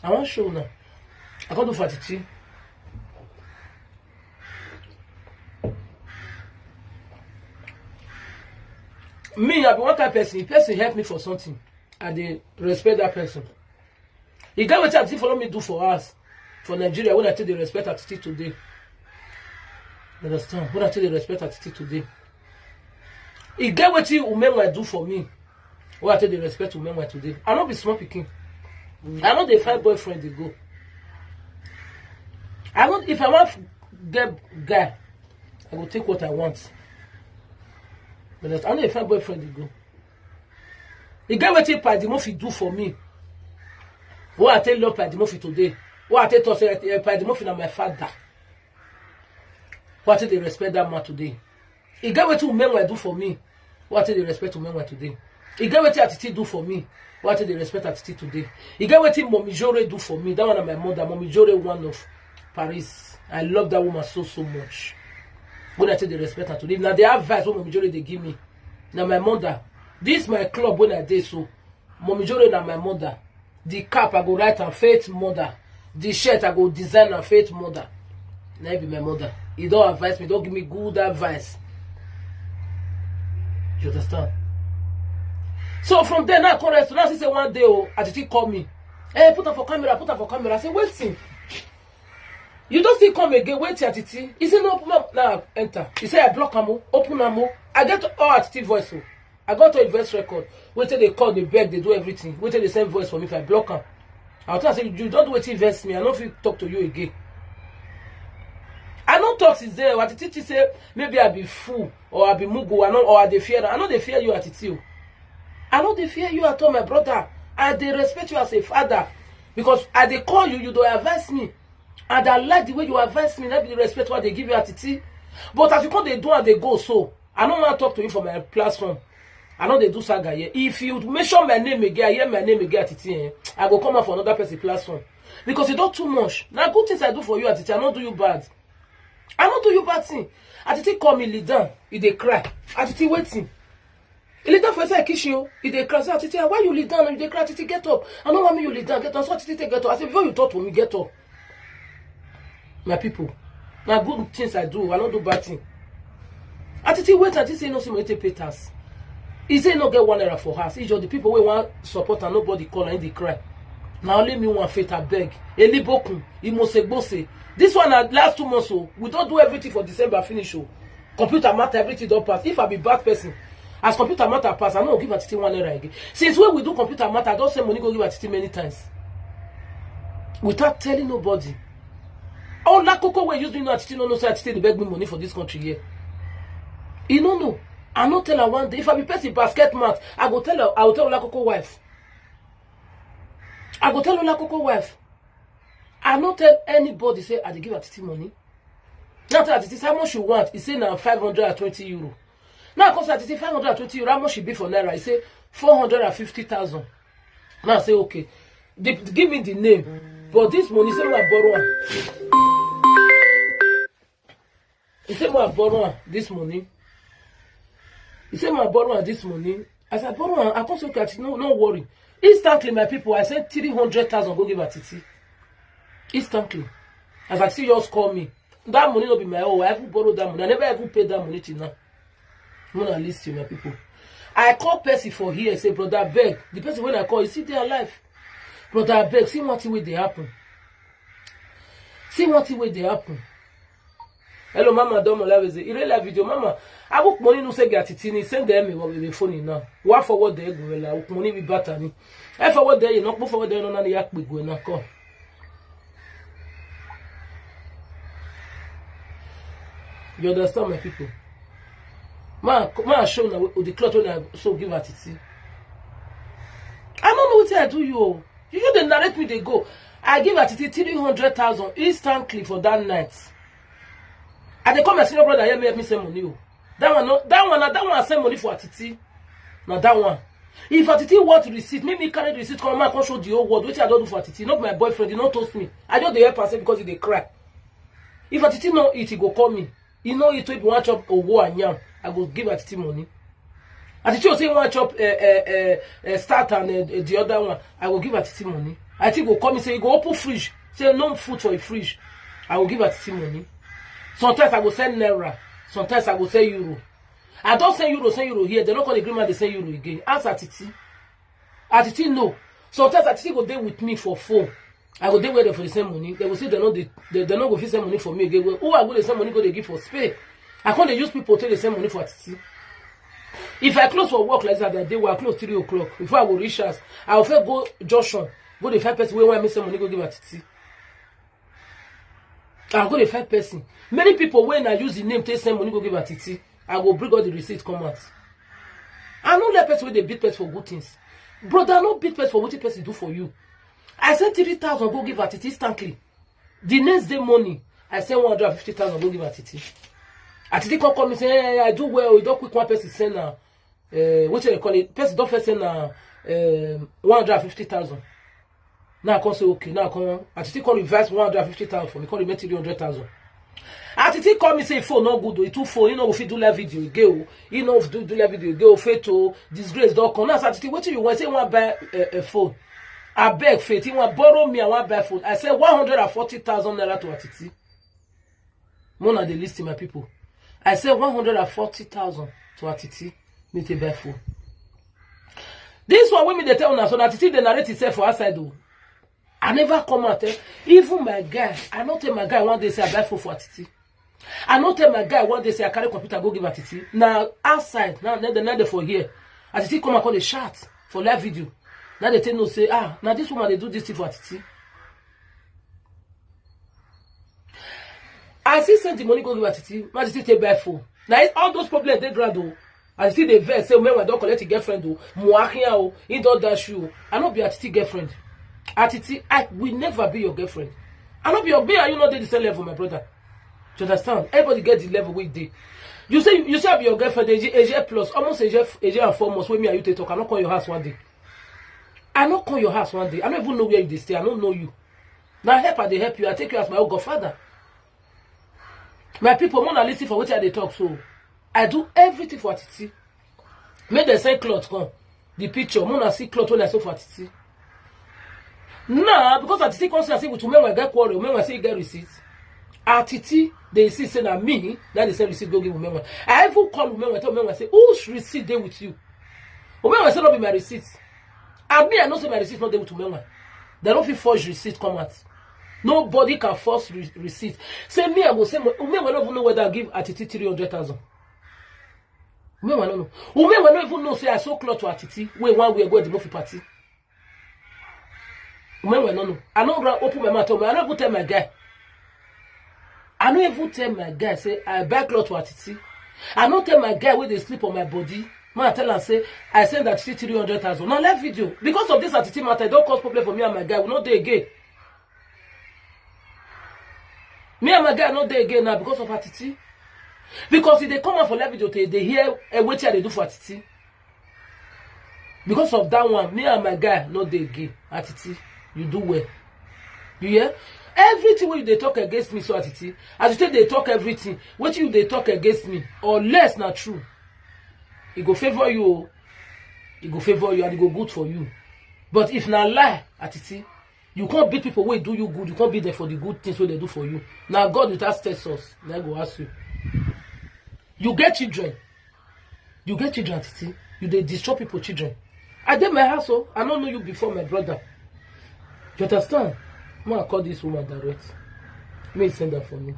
I wan show now. I come do for Atiti. Me, I be one kind person. If person help me for something, I dey respect that person. You get wetin Atiti follow me do for us for Nigeria when I take the respect Atiti today. You understand? When I take the respect Atiti today. E get wetin Umenwa do for me. Wey I take dey respect Umenwa today. I no be small pikin. I no dey find boyfriend dey go. I no, if I wan f- get guy, I go take what I want. But I no dey find boyfriend dey go. E get wetin Paddy Murphy do for me. Wey I take love Paddy Murphy today. Wey I take talk say eh, Paddy Murphy na my father. Wey I take dey respect that man today. E get wetin Umenwa do for me. Wey I take dey respect Umenwa today. E get wetin Atiti do for me, wey I take dey respect Atiti today. E get wetin Mommy Jore do for me. That one na my mother, Mommy Jore, one of Paris. I love that woman so, so much. Wey I take dey respect her today. Na the advice wey Mommy Jore dey give me. Na my mother. This my club wey I dey so. Mommy Jore na my mother. The cap I go write am, Faith mother. The shirt I go design am, Faith mother. Na im be my mother. E don advise me, don give me good advice. You understand? So from there now, I come rest. Now she say one day, oh, Atiti call me. Hey, put am for camera, put am for camera. I say, "Wetin? You don still come again? Wetin, Atiti?" He say, "No, ma'am." Now enter. He say, "I block am o, open am o." I get all Atiti voice o. I got all voice record. Wetin dey call, dey beg, dey do everything. Wetin dey send voice for me if I block am. I tell am say, "You don do wetin vex me. I no fit talk to you again." I no talk since then. Atiti think say maybe I be fool or I be mugu. I no, or I dey fear am. I no dey fear you, Atiti o. I no dey fear you at all, my brother. I dey respect you as a father because I dey call you, you dey advise me. And I like the way you advise me, not be the respect wey I dey give you, Atiti. But as you come dey do and dey go so, I no wan talk to you for my platform. I no dey do saga here. If you mention my name again, I hear my name again, Atiti, eh, I go come out for another person platform. Because you don too much. Na good things I do for you, Atiti. I no do you bad. I no do you bad thing. Atiti call me, lead down. You dey cry. Atiti, wetin? He lead down for inside kitchen o. He dey cry. Say, "Atiti, why you lead down? You dey cry, Atiti, get up. I no want me you lead down. Get up." So Atiti take get up. I say, "Before you talk to me, get up." My people, na good things I do. I no do bad thing. Atiti wait until say no see money take pay tax. He say no get one naira for house. He just the people wey wan support and nobody call and he dey cry. Na only me one, Faith, abeg. Elibokun, Imosegbose. This one na last two months o. We don do everything for December finish o. Computer matter, everything don pass. If I be bad person, as computer matter pass, I no go give Atiti one naira again. Since when we do computer matter, I don send money go give Atiti many times without telling nobody. Olakoko wey use me know Atiti no know say Atiti dey beg me money for this country here. He no know. I no tell her one day. If I be person basket mouth, I go tell her. I go tell Olakoko wife. I go tell Olakoko wife. I no tell anybody say I dey give Atiti money. Now tell Atiti say how much you want. He say na five hundred and twenty euro. Now I come say, "Atiti, five hundred and twenty euro, how much e be for naira?" He say, "Four hundred and fifty thousand." Now I say, "Okay. The, give me the name." But this money, say I borrow am. He say I borrow am this money. He say I borrow am this money. As I borrow am, I come say, "Okay, Atiti, no, no worry." Instantly, my people, I send three hundred thousand go give Atiti. Instantly. As Atiti just call me. That money no be my own. I even borrow that money. I never even pay that money till now. Una listen, my people. I call person for here, say, "Brother, abeg." The person wey I call, he still dey alive. "Brother, abeg, see one thing wey dey happen. See one thing wey dey happen." Hello, Mama Domo Laweze. Irela video, Mama. Abu money no se gatitini, send them me with the phone now. Wa forward there, go la, money be better ni. I forward there, you know, go forward there, no, no, ya, we go na call. You understand, my people? Ma, ma show now with the cloth when I so give Atiti. I don't know what I do you. You, you dey narrate me, dey go. I give Atiti three hundred thousand instantly for that night. I dey call my senior brother, help me, help me send money o. That one, no, that one, na that one I send money for Atiti. Na that one. If Atiti want receipt, make me carry the receipt come, ma come show the whole world wetin I don do for Atiti. Not my boyfriend, he no toast me. I just dey help am say because he dey cry. If Atiti no eat, he go call me. He no eat, if he wan chop owo and yam, I go give Atiti money. Atiti say he wan chop, eh, eh, eh, eh, start and, eh, eh, the other one, I go give Atiti money. Atiti go call me say he go open fridge, say no food for a fridge. I go give Atiti money. Sometimes I go send naira. Sometimes I go send euro. I don send euro, send euro here. They no call the green man, they send euro again. Ask Atiti. Atiti no. Sometimes Atiti go dey with me for phone. I go dey where they for the same money. They go say they no dey, they, they no go fit send money for me again. Well, who I go dey send money go dey give for Spain? I come dey use people to dey send money for Atiti. If I close for work like that, I dey work close three o'clock. Before I go reach house, I go first go junction, go dey find person wey want me send money go give Atiti. I go dey find person. Many people wey na use the name take send money go give Atiti, I go bring all the receipt come out. I no let person wey dey beat person for good things. Brother, I no beat person for wetin person do for you. I send three thousand go give Atiti instantly. The next day morning, I send one hundred and fifty thousand go give Atiti. Atiti come call me say, "Hey, I do well. You don quick one person send now." uh, wetin dem call it, person don first say na um, one hundred and fifty thousand. Now I come say okay, now I come, Atiti come revise one hundred and fifty thousand for me, come remain three hundred thousand. Atiti call me say phone no good o, e too phone, he no go fit do live video again o, he no fit do, do live video again o, Faith o, disgrace don come. Now I say, Atiti, wetin you want? Say you wan buy a, a phone? Abeg Faith, he wan borrow me, I wan buy phone. I say one hundred and forty thousand naira to Atiti. Mona dey listen, my people. I say one hundred and forty thousand to Atiti, make e buy phone. This one wey me dey tell una so, na Atiti dey narrate himself for outside o. I never come out, eh? Even my guy, I no tell my guy one day say I buy phone for Atiti. I no tell my guy one day say I carry computer go give Atiti. Na outside, na, na, na dey for here. Atiti come and come dey shout for live video. Now they take no say, ah, now this woman dey do this thing for Atiti. I still send the money go give Atiti. Now Atiti take buy phone. Now all those problems dey ground o. I still dey vex say, "Meanwhile, don collect your girlfriend o, Muakia o, he don dash you o." I no be Atiti girlfriend. Atiti, I will never be your girlfriend. I no be your, me and you no dey the same level, my brother. Do you understand? Everybody get the level wey dey. You say, you say I be your girlfriend, age, age plus, almost age, age and four months. When me and you take talk, I no come your house one day. I no come your house one day. I no even know where you dey stay. I no know you. Na help I dey help you. I take you as my own godfather. My people, mona listen for wetin I dey talk so. I do everything for Atiti. Make dem send cloth come. The picture, mona see cloth wey I sew for Atiti. Now, because Atiti come see as if with Umenwe get quarrel, Umenwe say he get receipt. Atiti dey see say na me, na dey send receipt go give Umenwe. I even call Umenwe, tell Umenwe say, "Whose receipt dey with you?" Umenwe say, "No be my receipt." And me, I know say my receipt no dey with Umenwe. Dem no fit forge receipt come out. Nobody can force re-, receipt. Say me, I go say, Umenwe no even know whether I give Atiti three hundred thousand. Umenwe no know. Umenwe no even know say I sew cloth to Atiti wey one wear go the Murphy party. Umenwe no know. I no run open my mouth, I no even tell my guy. I no even tell my guy say I buy cloth to Atiti. I no tell my guy wey dey sleep on my body. Man, I tell am say I send Atiti three hundred thousand. Now live video. Because of this Atiti matter, e don cause problem for me and my guy. We no dey again. Me and my guy no dey again now because of Atiti. Because e dey come out for live video, dey, dey hear, eh, wetin I dey do for Atiti. Because of that one, me and my guy no dey again. Atiti, you do well. You hear? Everything wey you dey talk against me so, Atiti, as you take dey talk everything, wetin you dey talk against me, unless na true, e go favour you o. E go favour you and e go good for you. But if na lie, Atiti, you can't beat people wey do you good. You can't beat them for the good things wey they do for you. Na God without status, na go ask you. You get children. You get children, Atiti. You dey destroy people children. I dey my house o. I no know you before, my brother. You understand? Ma, I call this woman direct. May send her for me.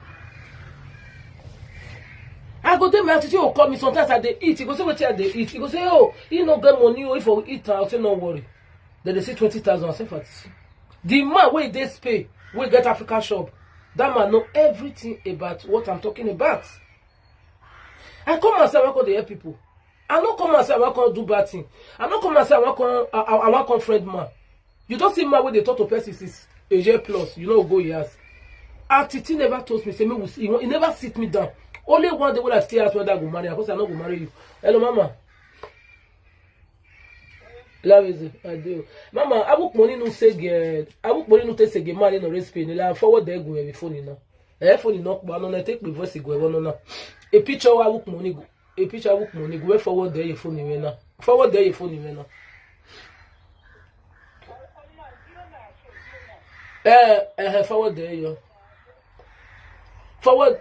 I go dey my house, Atiti go call me. Sometimes I dey eat. He go say, "Wetin I dey eat?" He go say, "Oh, he no get money o. If I eat, I say no worry." Then they say twenty thousand. I say, "Fat." The man wey dey Spain, wey get African shop, that man know everything about what I'm talking about. I come and say I wan come dey help people. I no come and say I wan come do bad thing. I no come and say I wan come, I, I, I wan come friend man. You don see man wey dey talk to person since a year plus. You no go yes. Atiti never told me say me we see. He, won- he never sit me down. Only one day when I stay house whether I go marry, I go say I no go marry you. Hello, mama. Love is I do. Mama, abuk money no say get. Abuk money no take say get man no respect. Ni la forward there go every phone now. Eh, phone no, but no take the voice go one now. A picture wa abuk money go. A picture abuk money go forward there your phone now. Forward there your phone now. Eh, eh, forward there yo. Forward.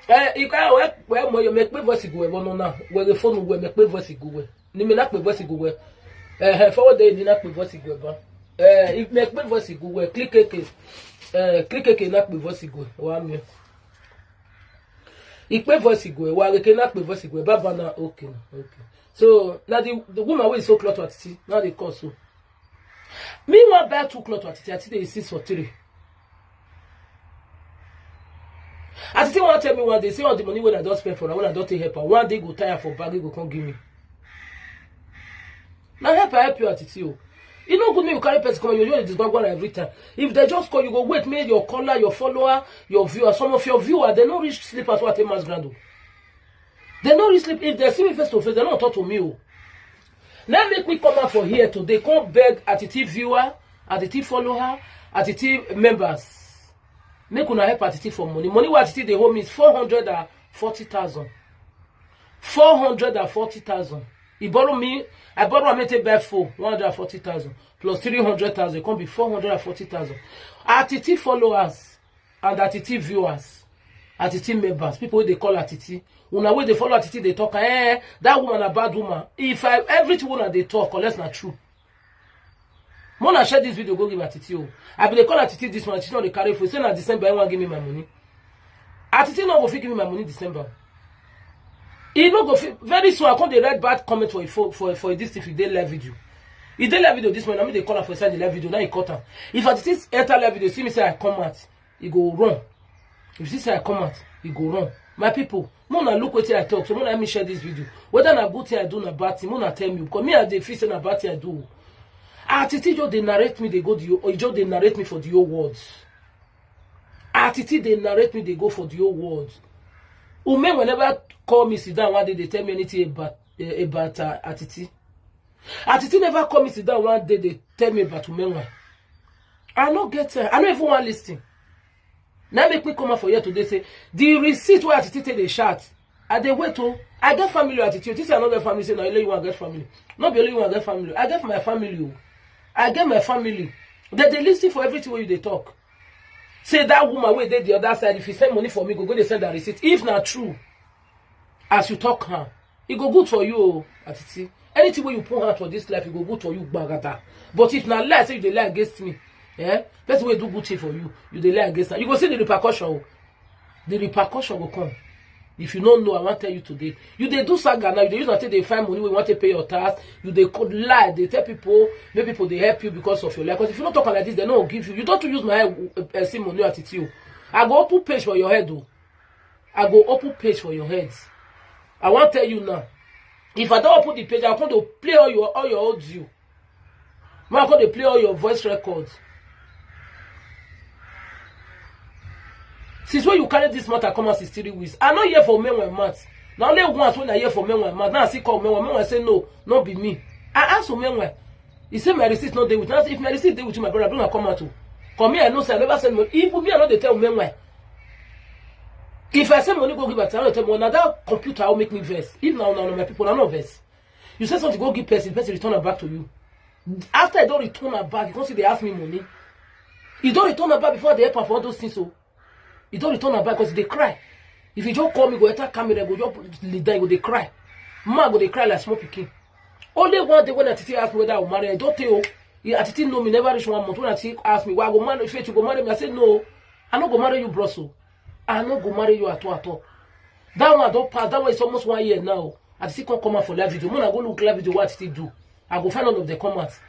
Eh, you can we we mo yo make me voice go one now. We the phone we make me voice go we. Ni me na pe voice go we. Eh, eh, forward there ni na pe voice go ba. Eh, if make me voice go we. Click it. Eh, click it na pe voice go. Wa mi. Ipe voice go. Wa ke na pe voice go. Baba na okay na. Okay. So now the, the woman wey so cloth Atiti, now they call so. Me wan buy two cloth Atiti, Atiti dey insist for three. Atiti wan tell me one day, say all the money wey I don spend for her, wey I don take help her, one day go tire for bag, he go come give me. Na help I help you, Atiti o. E no good make you carry person come, you just dey disgwagwa every time. If they just call, you go wait, make your caller, your follower, your viewer, some of your viewer, they no reach slippers wey I take mass ground o. Dem no reach sleep. If dem see me face to face, dem no talk to me o. Now make me come out for here today, come beg Atiti viewer, Atiti follower, Atiti members. Make una help Atiti for money. Money wey Atiti dey owe me is four hundred and forty thousand. Four hundred and forty thousand. He borrow me, I borrow am make take buy phone, one hundred and forty thousand plus three hundred thousand, come be four hundred and forty thousand. Atiti followers and Atiti viewers, Atiti members, people wey dey call Atiti. Una wey dey follow Atiti dey talk, "Eh, that woman na bad woman." If I, everything una dey talk, unless na true. Mona share this video, go give Atiti o. I bin dey call Atiti this one, Atiti no dey carry phone. Say na December, he wan give me my money. Atiti no go fit give me my money December. He no go fit. Very soon, I come dey write bad comment for, for, for, for this thing, if you dey live video. He dey live video this morning, na me dey call am for inside the live video, now he cut am. If Atiti enter live video, see me say I come out, he go run. If you see say I come out, he go run. My people, make una look wetin I talk. So make una help me share this video. Whether na good thing I do, na bad thing, make una tell me. Because me, I dey feel say na bad thing I do. Atiti just dey narrate me, dey go the whole, he just dey narrate me for the whole world. Atiti dey narrate me, dey go for the whole world. Umenwe never call me sit down one day, dey tell me anything about, eh, about, uh, Atiti. Atiti never call me sit down one day, dey tell me about Umenwe. I no get time. I no even wan listen. Now make me come out for here today say the receipt wey Atiti take dey shout, I dey wait o. I get family, Atiti. This I no get family, say na only you wan get family. No be only you wan get family. I get my family o. I get my family. Dem dey listen for everything wey you dey talk. Say that woman wey dey the other side, if you send money for me, go go dey send that receipt. If na true, as you talk am, e go good for you o, Atiti. Anything wey you put hand for this life, e go good for you gbagada. But if na lie, say you dey lie against me, eh? Person wey do good thing for you, you dey lie against am. You go see the repercussion o. The repercussion go come. If you no know, I wan tell you today. You dey do saga now, you dey use am take dey find money wey you wan take pay your tax. You dey co-, lie, dey tell people, make people dey help you because of your life. 'Cause if you no talk am like this, dem no go give you. You don too use my head, eh, see money, Atiti o. I go open page for your head o. I go open page for your head. I wan tell you now. If I don open the page, I come to play all your, all your audio. Make I come dey play all your voice records. Since when you carry this matter come out sixty-three weeks, I no hear for Umenwe mouth. Na only once when I hear for Umenwe mouth, now I still call Umenwe. Umenwe say, "No, no be me." I ask Umenwe. He say, "My receipt no dey with." Now, if my receipt dey with you, my brother, bring am come out o. Come here, I know say I never send money. Even me, I no dey tell Umenwe. If I send money go give Atiti, I no tell me. Na that computer will make me vex. If na, na, na my people, I no vex. You say something, go give person, person return am back to you. After I don return am back, you come still dey ask me money. You don return am back before I dey help am for all those things o. You don return am back 'cause you dey cry. If you just call me, go enter camera, go just lead down, you go dey cry. Man go dey cry like small pikin. Only one day when Atiti ask me whether I will marry, I don tell you, he, Atiti know me, never reach one month. When Atiti ask me, "Why I go marry, Faith, you go marry me?" I say, "No, I no go marry you, bros o. I no go marry you at all, at all." That one don pass. That one is almost one year now. Atiti come come out for live video. Make una go look live video what Atiti do. I go find all of the comments.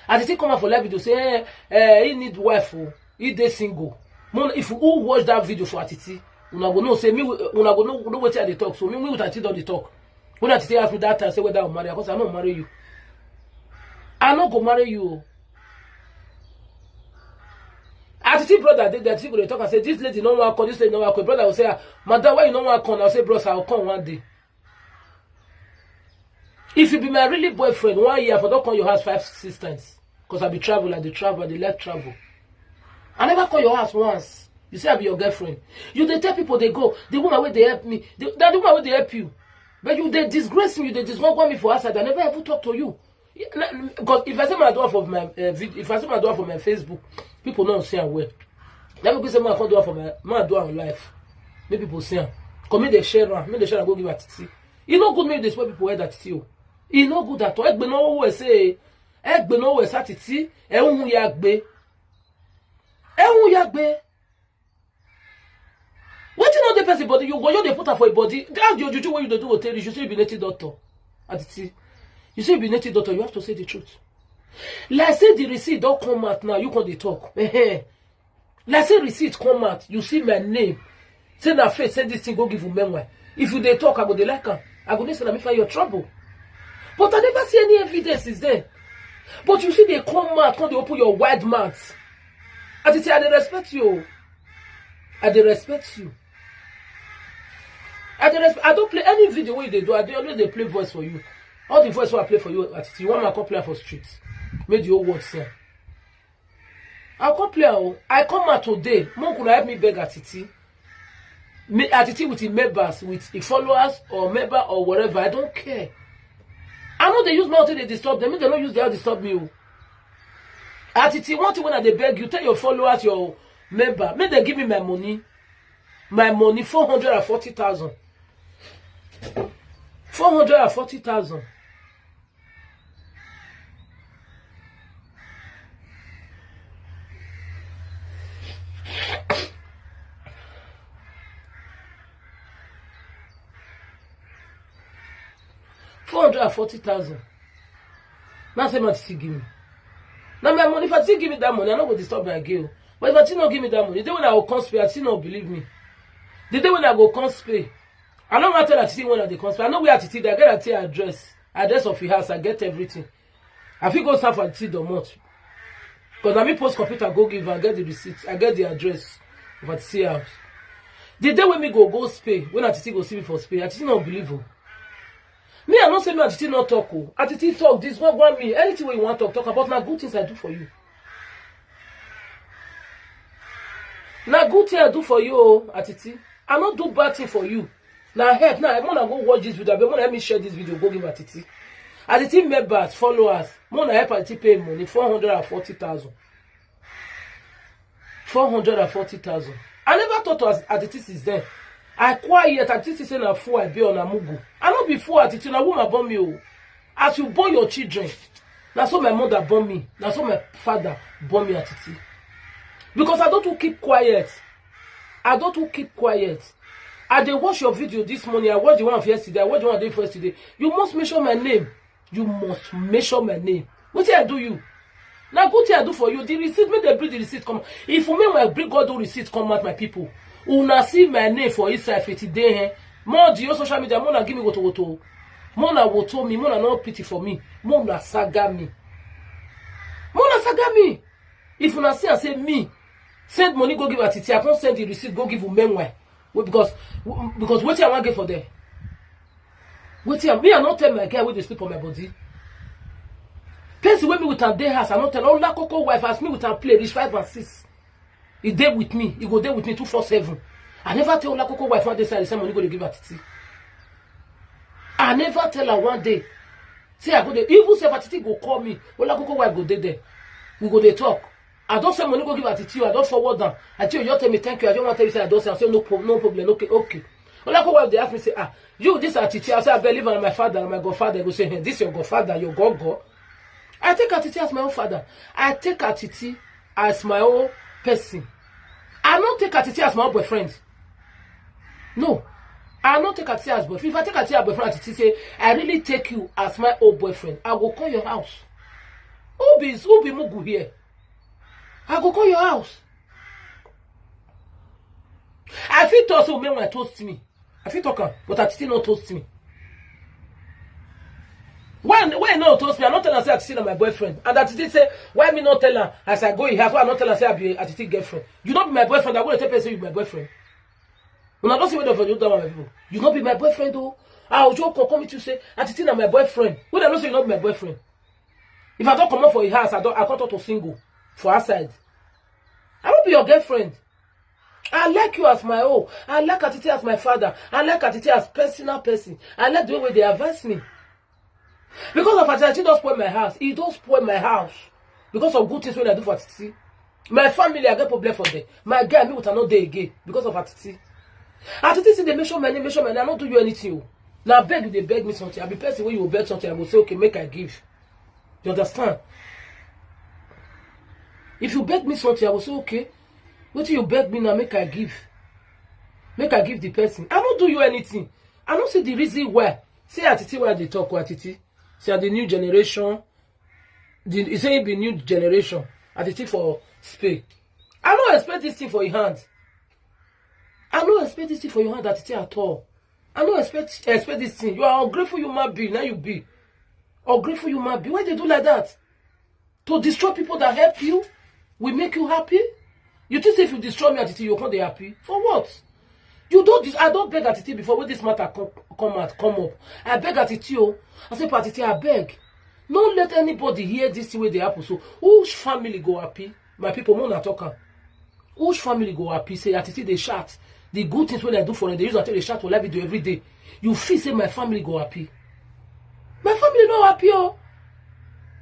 Atiti come out for live video say, "Eh, eh, he need wife o. He dey single." Make una, if you who watch that video for Atiti, una go know say me, una go know, know wetin I dey talk. So me, me with Atiti don dey talk. When Atiti ask me that time, say whether I marry, I come say, "I no marry you. I no go marry you o." Atiti brother dey there, Atiti go dey talk and say, "This lady no wan come, this lady no wan come." Brother go say, "Ah, madam, why you no wan come?" I say, "Bros, I will come one day." If you be my really boyfriend, one year, I for don come your house five, six times. 'Cause I be travel, I dey travel, I dey like travel. I never call your house once. You say I be your girlfriend. You dey tell people dey go. The woman wey dey help me, the, na the woman wey dey help you. But you dey disgrace me, you dey disgrace me for outside. I never even talk to you. Because if I say my door for my, uh, vid-, if I say my door for my Facebook, people no see am well. Let me go say my phone door for my, my door on life. Make people see am. Come make dem share am. Make dem share am go give Atiti. E no good make you dey spoil people head, Atiti o. E no good at all. Egbe no we say. Egbe no we say Atiti. Ehun ya gbe. Ehun ya gbe. Wetin no dey person body, you go, you dey put am for your body. That your juju wey you dey do go tell you, you say you be native doctor. Atiti, you say you be native doctor, you have to say the truth. Like say the receipt don come out now, you come dey talk. Ehen. Like say receipt come out, you see my name. Say na Faith send this thing go give Umenwe. If you dey talk, I go dey like am. I go dey say na me find your trouble. But I never see any evidence since then. But you see, dey come out, come dey open your wide mouth. Atiti, I dey respect you o. I dey respect you. I dey resp- I don play any video wey you dey do. I dey always dey play voice for you. All the voice wey I play for you, Atiti, you wan make I come play am for street? Make the whole world see am. I come play am o. I come out today. Make una help me beg Atiti. Me, Atiti with him members, with him followers or member or whatever. I don't care. I know they use mouth till they disturb them. Make they no use their disturb me o. Atiti, one thing wey I dey beg you, tell your followers, your member, make they give me my money. My money, four hundred and forty thousand. Four hundred and forty thousand. Four hundred and forty thousand. Na say make Atiti give me. Na my money. If Atiti give me that money, I no go disturb my girl. But if Atiti no give me that money, the day wey I go come Spain, Atiti no believe me. The day wey I go come Spain, I no wan tell Atiti when I dey come Spain. I know where Atiti dey. I get Atiti address, address of his house. I get everything. I fit go serve Atiti domot. Because na me post computer go give her, I get the receipt, I get the address of Atiti house. The day wey me go go Spain, when Atiti go see me for Spain, Atiti no believe o. Me, I no say me Atiti no talk o. Atiti talk this one, one me. Anything wey you wan talk, talk about na good things I do for you. Na good thing I do for you o, Atiti. I no do bad thing for you. Na help. Now, make una go watch this video. Abeg, make una help me share this video, go give Atiti. Atiti members, followers, make una help Atiti pay money, four hundred and forty thousand. Four hundred and forty thousand. I never talk to As- Atiti since then. I quiet. Atiti say na fool I be, or na mugu. I no be fool, Atiti. Na woman born me o. As you born your children, na so my mother born me. Na so my father born me, Atiti. Because I don too keep quiet. I don too keep quiet. I dey watch your video this morning. I watch the one of yesterday. I watch the one of day before yesterday. You must mention my name. You must mention my name. Wetin I do you? Na good thing I do for you. The receipt, make dem bring the receipt come. If you mean, I bring all the receipt come out, my people. Una see my name for inside fifty day, eh? More the social media, more na give me woto woto. More na woto me, more na no pity for me. More na saga me. More na saga me. If una see and say me, send money go give Atiti, I come send the receipt go give Umenwe. Well, because, because wetin I wan get for there? Wetin I, me, I no tell my guy wey dey sleep for my body. Person wey me with am dey house, I no tell. Olakoko wife, as me with am play, reach five and six. He dey with me, he go dey with me two four seven. I never tell Olakoko wife one day say I dey send money go dey give Atiti. I never tell her one day. Say I go dey, even say if Atiti go call me, Olakoko wife go dey there. We go dey talk. I don send money go give Atiti, I don forward am. Atiti, you just tell me thank you. I just wan tell you say I don send. I say no problem, no problem. Okay, okay. Olakoko wife dey ask me say, ah, you this Atiti? I say, I believe am, my father, my godfather. He go say, hey, this your godfather, your god god. I take Atiti as my own father. I take Atiti as my own person. I no take Atiti as my own boyfriend. No. I no take Atiti as boyfriend. If I take Atiti as boyfriend, Atiti say, I really take you as my own boyfriend, I go call your house. Who be, who be mugu here? I go call your house. I fit talk say Umenwe toast me. I fit talk am, but Atiti no toast me. When, when no toast me, I no tell am say Atiti na my boyfriend. And Atiti say, why me no tell am as I go him house? Why I no tell am say I be Atiti girlfriend? You no be my boyfriend. I go dey tell person you be my boyfriend. Una don see wetin for do that one, my people. You no be my boyfriend o. I go just come meet you say Atiti na my boyfriend. When I know say you no be my boyfriend. If I don comot for him house, I don, I come talk to single for outside. I no be your girlfriend. I like you as my own. I like Atiti as my father. I like Atiti as personal person. I like the way wey dey advise me. Because of Atiti, Atiti don spoil my house. He don spoil my house. Because of good things wey I do for Atiti. My family, I get problem for them. My guy, me with am no dey again because of Atiti. Atiti still dey mention my name, mention my name. I no do you anything o. Na beg you dey beg me something. I be person wey you go beg something, I go say, okay, make I give. You understand? If you beg me something, I go say, okay, wetin you beg me now, make I give. Make I give the person. I no do you anything. I no see the reason why. Say Atiti, why dey talk, Atiti? Say the new generation. The, he say he be new generation. Atiti for Spain. I no expect this thing for your hand. I no expect this thing for your hand, Atiti, at all. I no expect, expect this thing. You are ungrateful human being. Now you be ungrateful human being. Why they do like that? To destroy people that help you, will make you happy. You think say if you destroy me, Atiti, you come dey happy? For what? You don dis I don beg Atiti before wey dis matter come come out come up. I beg Atiti o. I say, Atiti, I beg. No let anybody hear dis thing wey dey happen so. Which family go happy? My people, make una talk am. Which family go happy say Atiti dey shout? The good things wey I do for dem, dey use am take dey shout for live video every day. You feel say my family go happy? My family no happy o.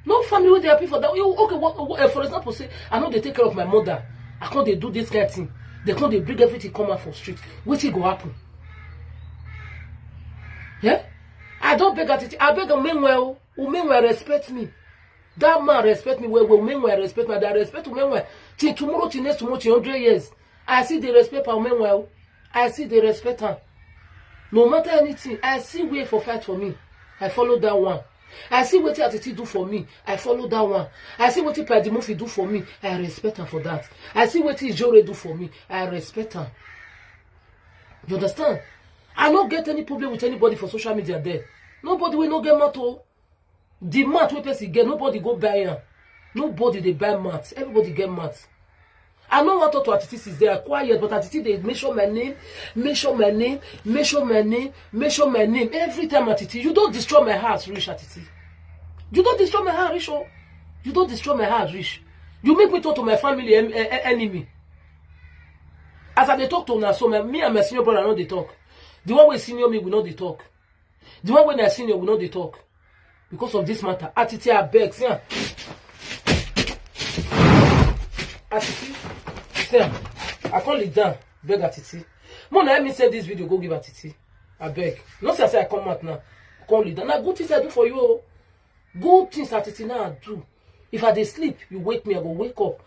No family wey dey happy for that. You okay? What, what, eh, for example, say I no dey take care of my mother. I come dey do this kind thing. They come dey bring everything come out for street. Wetin go happen? Yeah, I don beg Atiti. I beg am, meanwhile, o, meanwhile, respect me. That man respect me well well. Meanwhile, respect me. I respect you, meanwhile. Till tomorrow, till next tomorrow, till hundred years. I still dey respect am, meanwhile. I still dey respect am. No matter anything, I see way for fight for me. I follow that one. I see wetin Atiti do for me. I follow that one. I see wetin Paddy Murphy do for me. I respect am for that. I see wetin Ijore do for me. I respect am. You understand? I no get any problem with anybody for social media there. Nobody wey no get mouth o. The mouth wey person get, nobody go buy am. Nobody dey buy mouth. Everybody get mouth. I no wan talk to Atiti since there. I quiet, but Atiti dey mention my name, mention my name, mention my name, mention my name. Every time, Atiti, you don destroy my house reach, Atiti. You don destroy my house reach o. You don destroy my house reach. You make me talk to my family en- en- enemy. As I dey talk to una so, my, me and my senior brother no dey talk. The one wey senior me, we no dey talk. The one wey na senior, we no dey talk. Because of this matter, Atiti, I beg, see am. Atiti, see am. I come lead down, beg Atiti. Mo na me send this video go give Atiti. I beg. No say I say I come out now. Come lead down. Na good things I do for you o. Good things, Atiti, now I do. If I dey sleep, you wake me, I go wake up.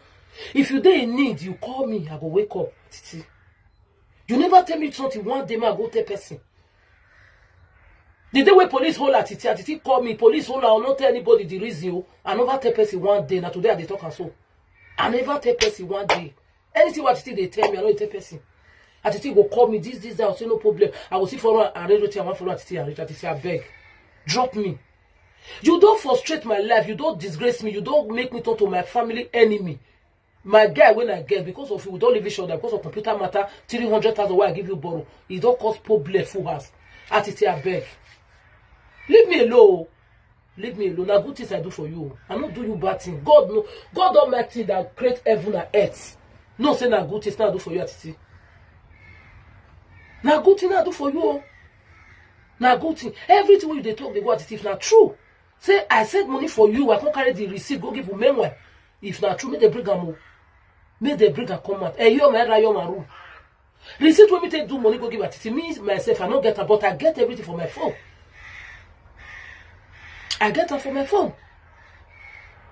If you dey in need, you call me, I go wake up, Atiti. You never tell me something one day, man, I go tell person. The day wey police hold Atiti, Atiti call me, police hold her, I no tell anybody the reason o. I never tell person one day, na today I dey talk am so. I never tell person one day. Anything wey Atiti dey tell me, I no dey tell person. Atiti go call me, this, this, that, I say no problem. I go see follow am, arrange wetin I wan follow Atiti arrange. Atiti, I beg. Drop me. You don frustrate my life, you don disgrace me, you don make me turn to my family enemy. My guy wey I get, because of you, we don leave each other because of computer matter, three hundred thousand wey I give you borrow. E don cause problem full house. Atiti, I beg. Leave me alone o. Leave me alone. Na good things I do for you o. I no do you bad thing. God no, God Almighty that create heaven and earth know say na good things na I do for you, Atiti. Na good thing na I do for you o. Na good thing. Everything wey you dey talk dey go, Atiti. If na true, say I send money for you, I come carry the receipt go give you. Meanwhile, if na true, make dem bring am o. Make dem bring am come out. Eh, you my right, you my rule. Receipt wey me take do money go give Atiti. Me myself, I no get am, but I get everything for my phone. I get am for my phone.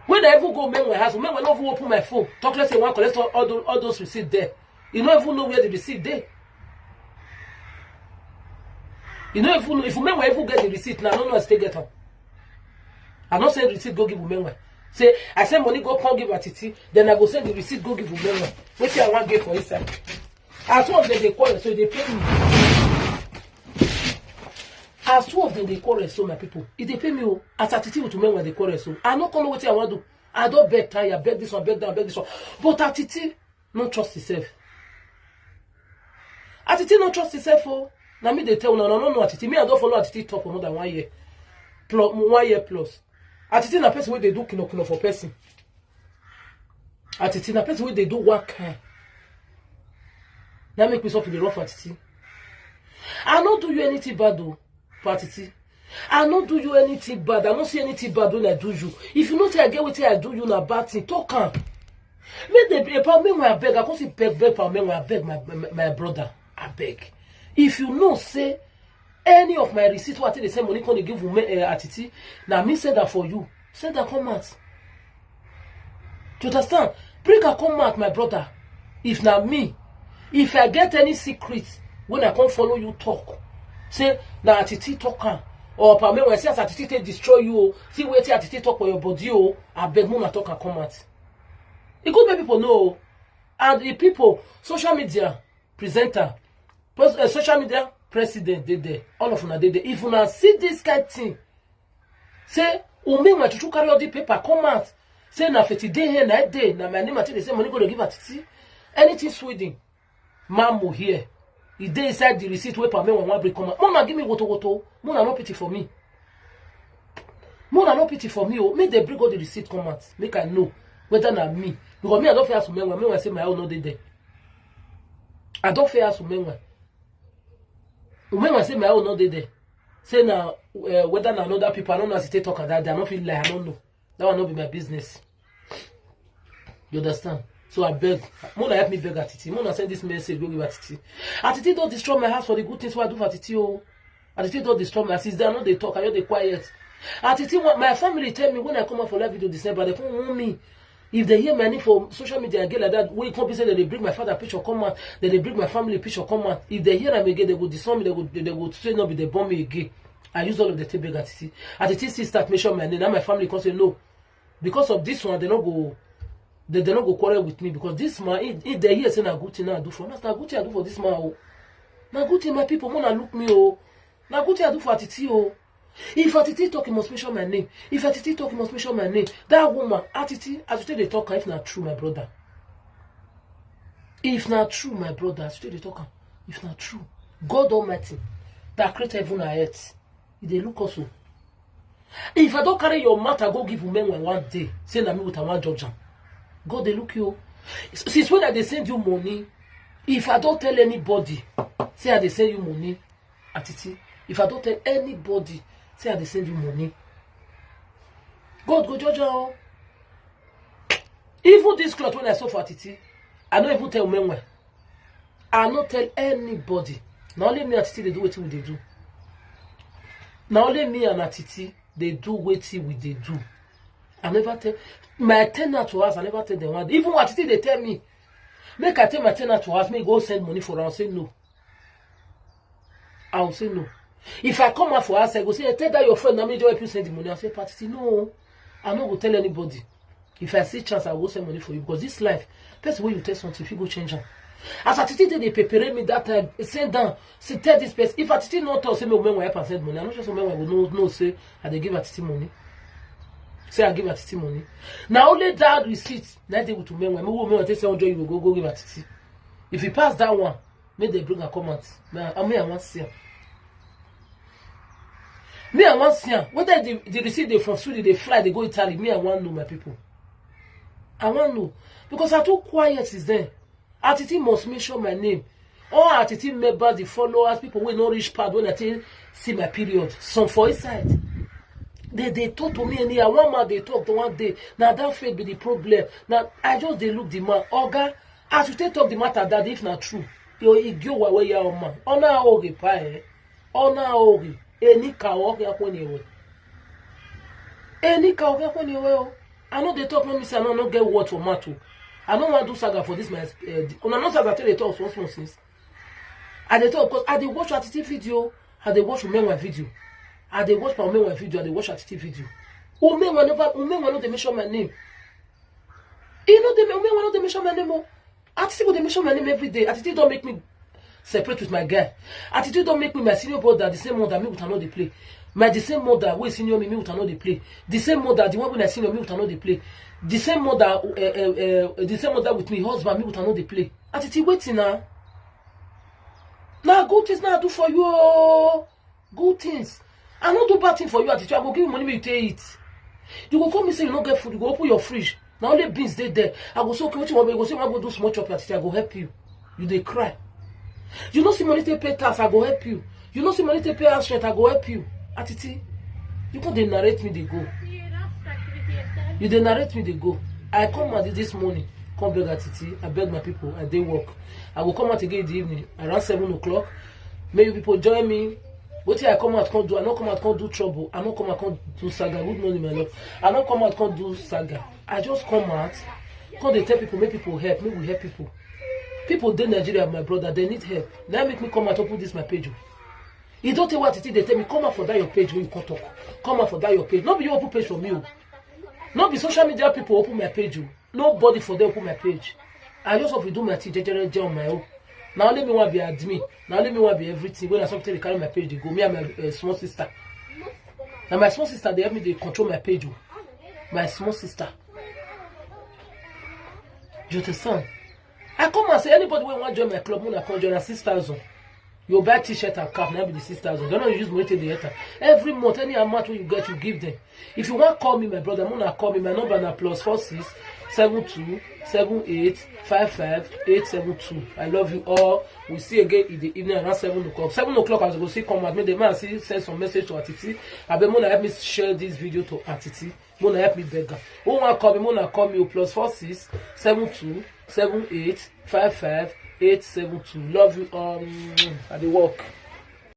When I even go Meanwhile house, Meanwhile no even open my phone. Talk less say I wan collect all, all, those, all those receipt there. You no even know where the receipt dey. You no even know. If Meanwhile even get the receipt now, I no know as to get am. I no send receipt go give Meanwhile. Say I send money go come give Atiti, then I go send the receipt go give Meanwhile. Wetin I wan get for inside? As one of them dey quarrel, so e dey pain me. As two of them dey quarrel, so my people, e dey pain me o. As Atiti with Meanwhile dey quarrel, so I no come know wetin I wan do. I don beg tire, beg this one, beg that, beg this one. But Atiti no trust himself. Atiti no trust himself o. Na me dey tell una, una no know Atiti. Me, I don follow Atiti talk for more than one year. Plus, one year plus. Atiti na person wey dey do kino kino for person. Atiti na person wey dey do work. Na make me suffer the rough Atiti. I no do you anything bad o, Atiti. I no do you anything bad. I no see anything bad when I do you. If you no say I get wetin I do you na bad thing, talk am. Make dem pay, Meanwhile, I beg. I come see beg, beg, Meanwhile, I beg my, my, my brother. I beg. If you know say any of my receipt wey I take dey send money come dey give women, eh, Atiti, na me send am for you. Send am come out. You understand? Bring am come out, my brother. If na me, if I get any secret when I come follow you talk, say na Atiti talk am, or Meanwhile, see as Atiti take destroy you o, see wetin Atiti talk for your body o, I beg, una talk am come out. E good make people know o. And the people, social media presenter, pos- uh, social media president dey there. All of una dey there. If una see this kind thing, say Meanwhile true true carry all the paper come out. Say na fifty day here, na day, na my name I take dey say money go dey give Atiti. Anything Sweden, Mamo here. E dey inside the receipt wey Pamela wan bring come out. Mona, give me woto woto. Mona, no pity for me. Mona, no pity for me o. Make dem bring all the receipt come out. Make I know whether na me. Because me, I don fit ask Umenwa. Umenwa say my own no dey there. I don fit ask Umenwa. Umenwa say my own no dey there. Say na, eh, whether na another people, I no know as e take talk am that day. I no fit lie, I no know. That one no be my business. You understand? So I beg. Mona, help me beg Atiti. Mona, send this message, go give Atiti. Atiti don destroy my house for the good things wey I do for Atiti o. Atiti don destroy my, since then I no dey talk, I just dey quiet. Atiti, wa-, my family tell me when I come out for live video December, dem come warn me. If dem hear my name for social media again like that, wey come be say dem dey bring my father picture come out, dem dey bring my family picture come out, if dem hear am again, dem go disown me, dem go, dem go say no be dem born me again. I use all of dem take beg Atiti. Atiti still start mention my name. Now my family come say no. Because of this one, dem no go, dem, dem no go quarrel with me, because this man, if, if dem hear say na good thing I do for, na good thing I do for this man o. Na good thing, my people, mona look me o. Na good thing I do for Atiti o. If Atiti talk, he must mention my name. If Atiti talk, he must mention my name. That woman, Atiti, as you take dey talk am, if na true, my brother. If na true, my brother, as you take dey talk am, if na true, God Almighty that create heaven and earth, e dey look us o. If I don carry your matter go give Umenwa one day, say na me with am wan judge am, God dey look you o. S-, since when I dey send you money, if I don tell anybody say I dey send you money, Atiti, if I don tell anybody say I dey send you money, God go judge am o. Even this cloth wey I sew for Atiti, I no even tell Umenwa. I no tell anybody. Na only me and Atiti dey do wetin we dey do. Na only me and Atiti dey do wetin we dey do. I never tell my tenant to house, I never tell them one day. Even Atiti dey tell me, make I tell my tenant to house, make e go send money for am. I say no. I will say no. If I come out for outside, go say, "Hey, tell that your friend, na me just help you send the money." I say, "Atiti, no, I no go tell anybody. If I see chance, I go send money for you, because this life, person wey you tell something, if you go change am." As Atiti dey, dey prepare me that time, send down, say, "Tell this person." If Atiti no talk, say, "Me, Umenwa help am send money," I no sure say Umenwa go know, know say I dey give Atiti money. Say I give Atiti money. Na only that receipt na dey with Umenwa. Me, Umenwa take say hundred euro go, go give Atiti. If he pass that one, make dem bring am come out. Me, I, me, I wan see am. Me, I wan see am. Whether the, the receipt dey from Sweden, dey fly, dey go Italy, me, I wan know, my people. I wan know. Because I too quiet since then. Atiti must mention my name. All Atiti members, the followers, people wey no reach pad when I take see my period. Some for inside. They, they talk to me anyhow. One man dey talk to one day. Na that faith be the problem. Na I just dey look the man. Oga, as you take talk the matter, that if na true, your igiowa wey ya man. Ona oge pa eh. Ona oge. Eni ka oge akwenyewe. Eni ka oge akwenyewe o. I no dey talk, no me say I no, no get word for mouth o. I no wan do saga for this my, eh, una no saga take dey talk small small since. I dey talk 'cause I dey watch Atiti video. I dey watch Umenwa video. I dey watch Umenwa video. I dey watch Atiti video. Umenwa never, Umenwa no dey mention my name. E no dey, Umenwa no dey mention my name o. Atiti go dey mention my name every day. Atiti don make me separate with my guy. Atiti don make me my senior brother, the same mother, me with another dey play. My the same mother wey senior me, me with another dey play. The same mother, the one wey na senior me with another dey play. The same mother, uh, uh, uh, the same mother with me, husband, me with another dey play. Atiti, wetin na? Na good things na I do for you o. Good things. I no do bad thing for you, Atiti. I go give you money make you take eat. You go come me say you no get food, you go open your fridge. Na only beans dey there. I go say, "Okay, wetin you want?" You go say, "I go do small chop, Atiti, I go help you." You dey cry. You no see money take pay tax, I go help you. You no see money take pay house rent, I go help you. Atiti, you come dey narrate me dey go. You dey narrate me dey go. I come out this morning, come beg Atiti. I beg my people, I dey work. I go come out again in the evening, around seven o'clock. Make you people join me. Wetin I come out come do? I no come out come do trouble. I no come out come do saga. Good morning, my love. I no come out come do saga. I just come out, come dey tell people, make people help, make we help people. People dey Nigeria, my brother, they need help. Now make me come out open this my page o. You don't tell what it is, they tell me, "Come out for that your page wey you come talk. Come out for that your page." No be you open page for me o. No be social media people open my page o. Nobody for them open my page. I just have to do my thing, jejere, je on my own. Na only me wan be admin. Na only me wan be everything. When I something dey carry my page dey go, me and my, uh, small sister. Na my small sister dey help me dey control my page o. My small sister. You understand? I come and say anybody wey wan join my club, una come join, na six thousand. You buy t-shirt and cap, now be the six thousand. Don't know you use money to the enter. Every month, any amount wey you get, you give them. If you want call me, my brother, una call me. My number na plus four six seven two seven eight five five eight seven two. I love you all. We see again in the evening around seven o'clock. Seven o'clock, as we go see come out, make the man see send some message to Atiti. Abeg, una help me share this video to Atiti. Una help me beg am. Who wan call me? Una call me o, plus four six seven two seven eight five five eight seven two. Love you all. Mm, I dey work.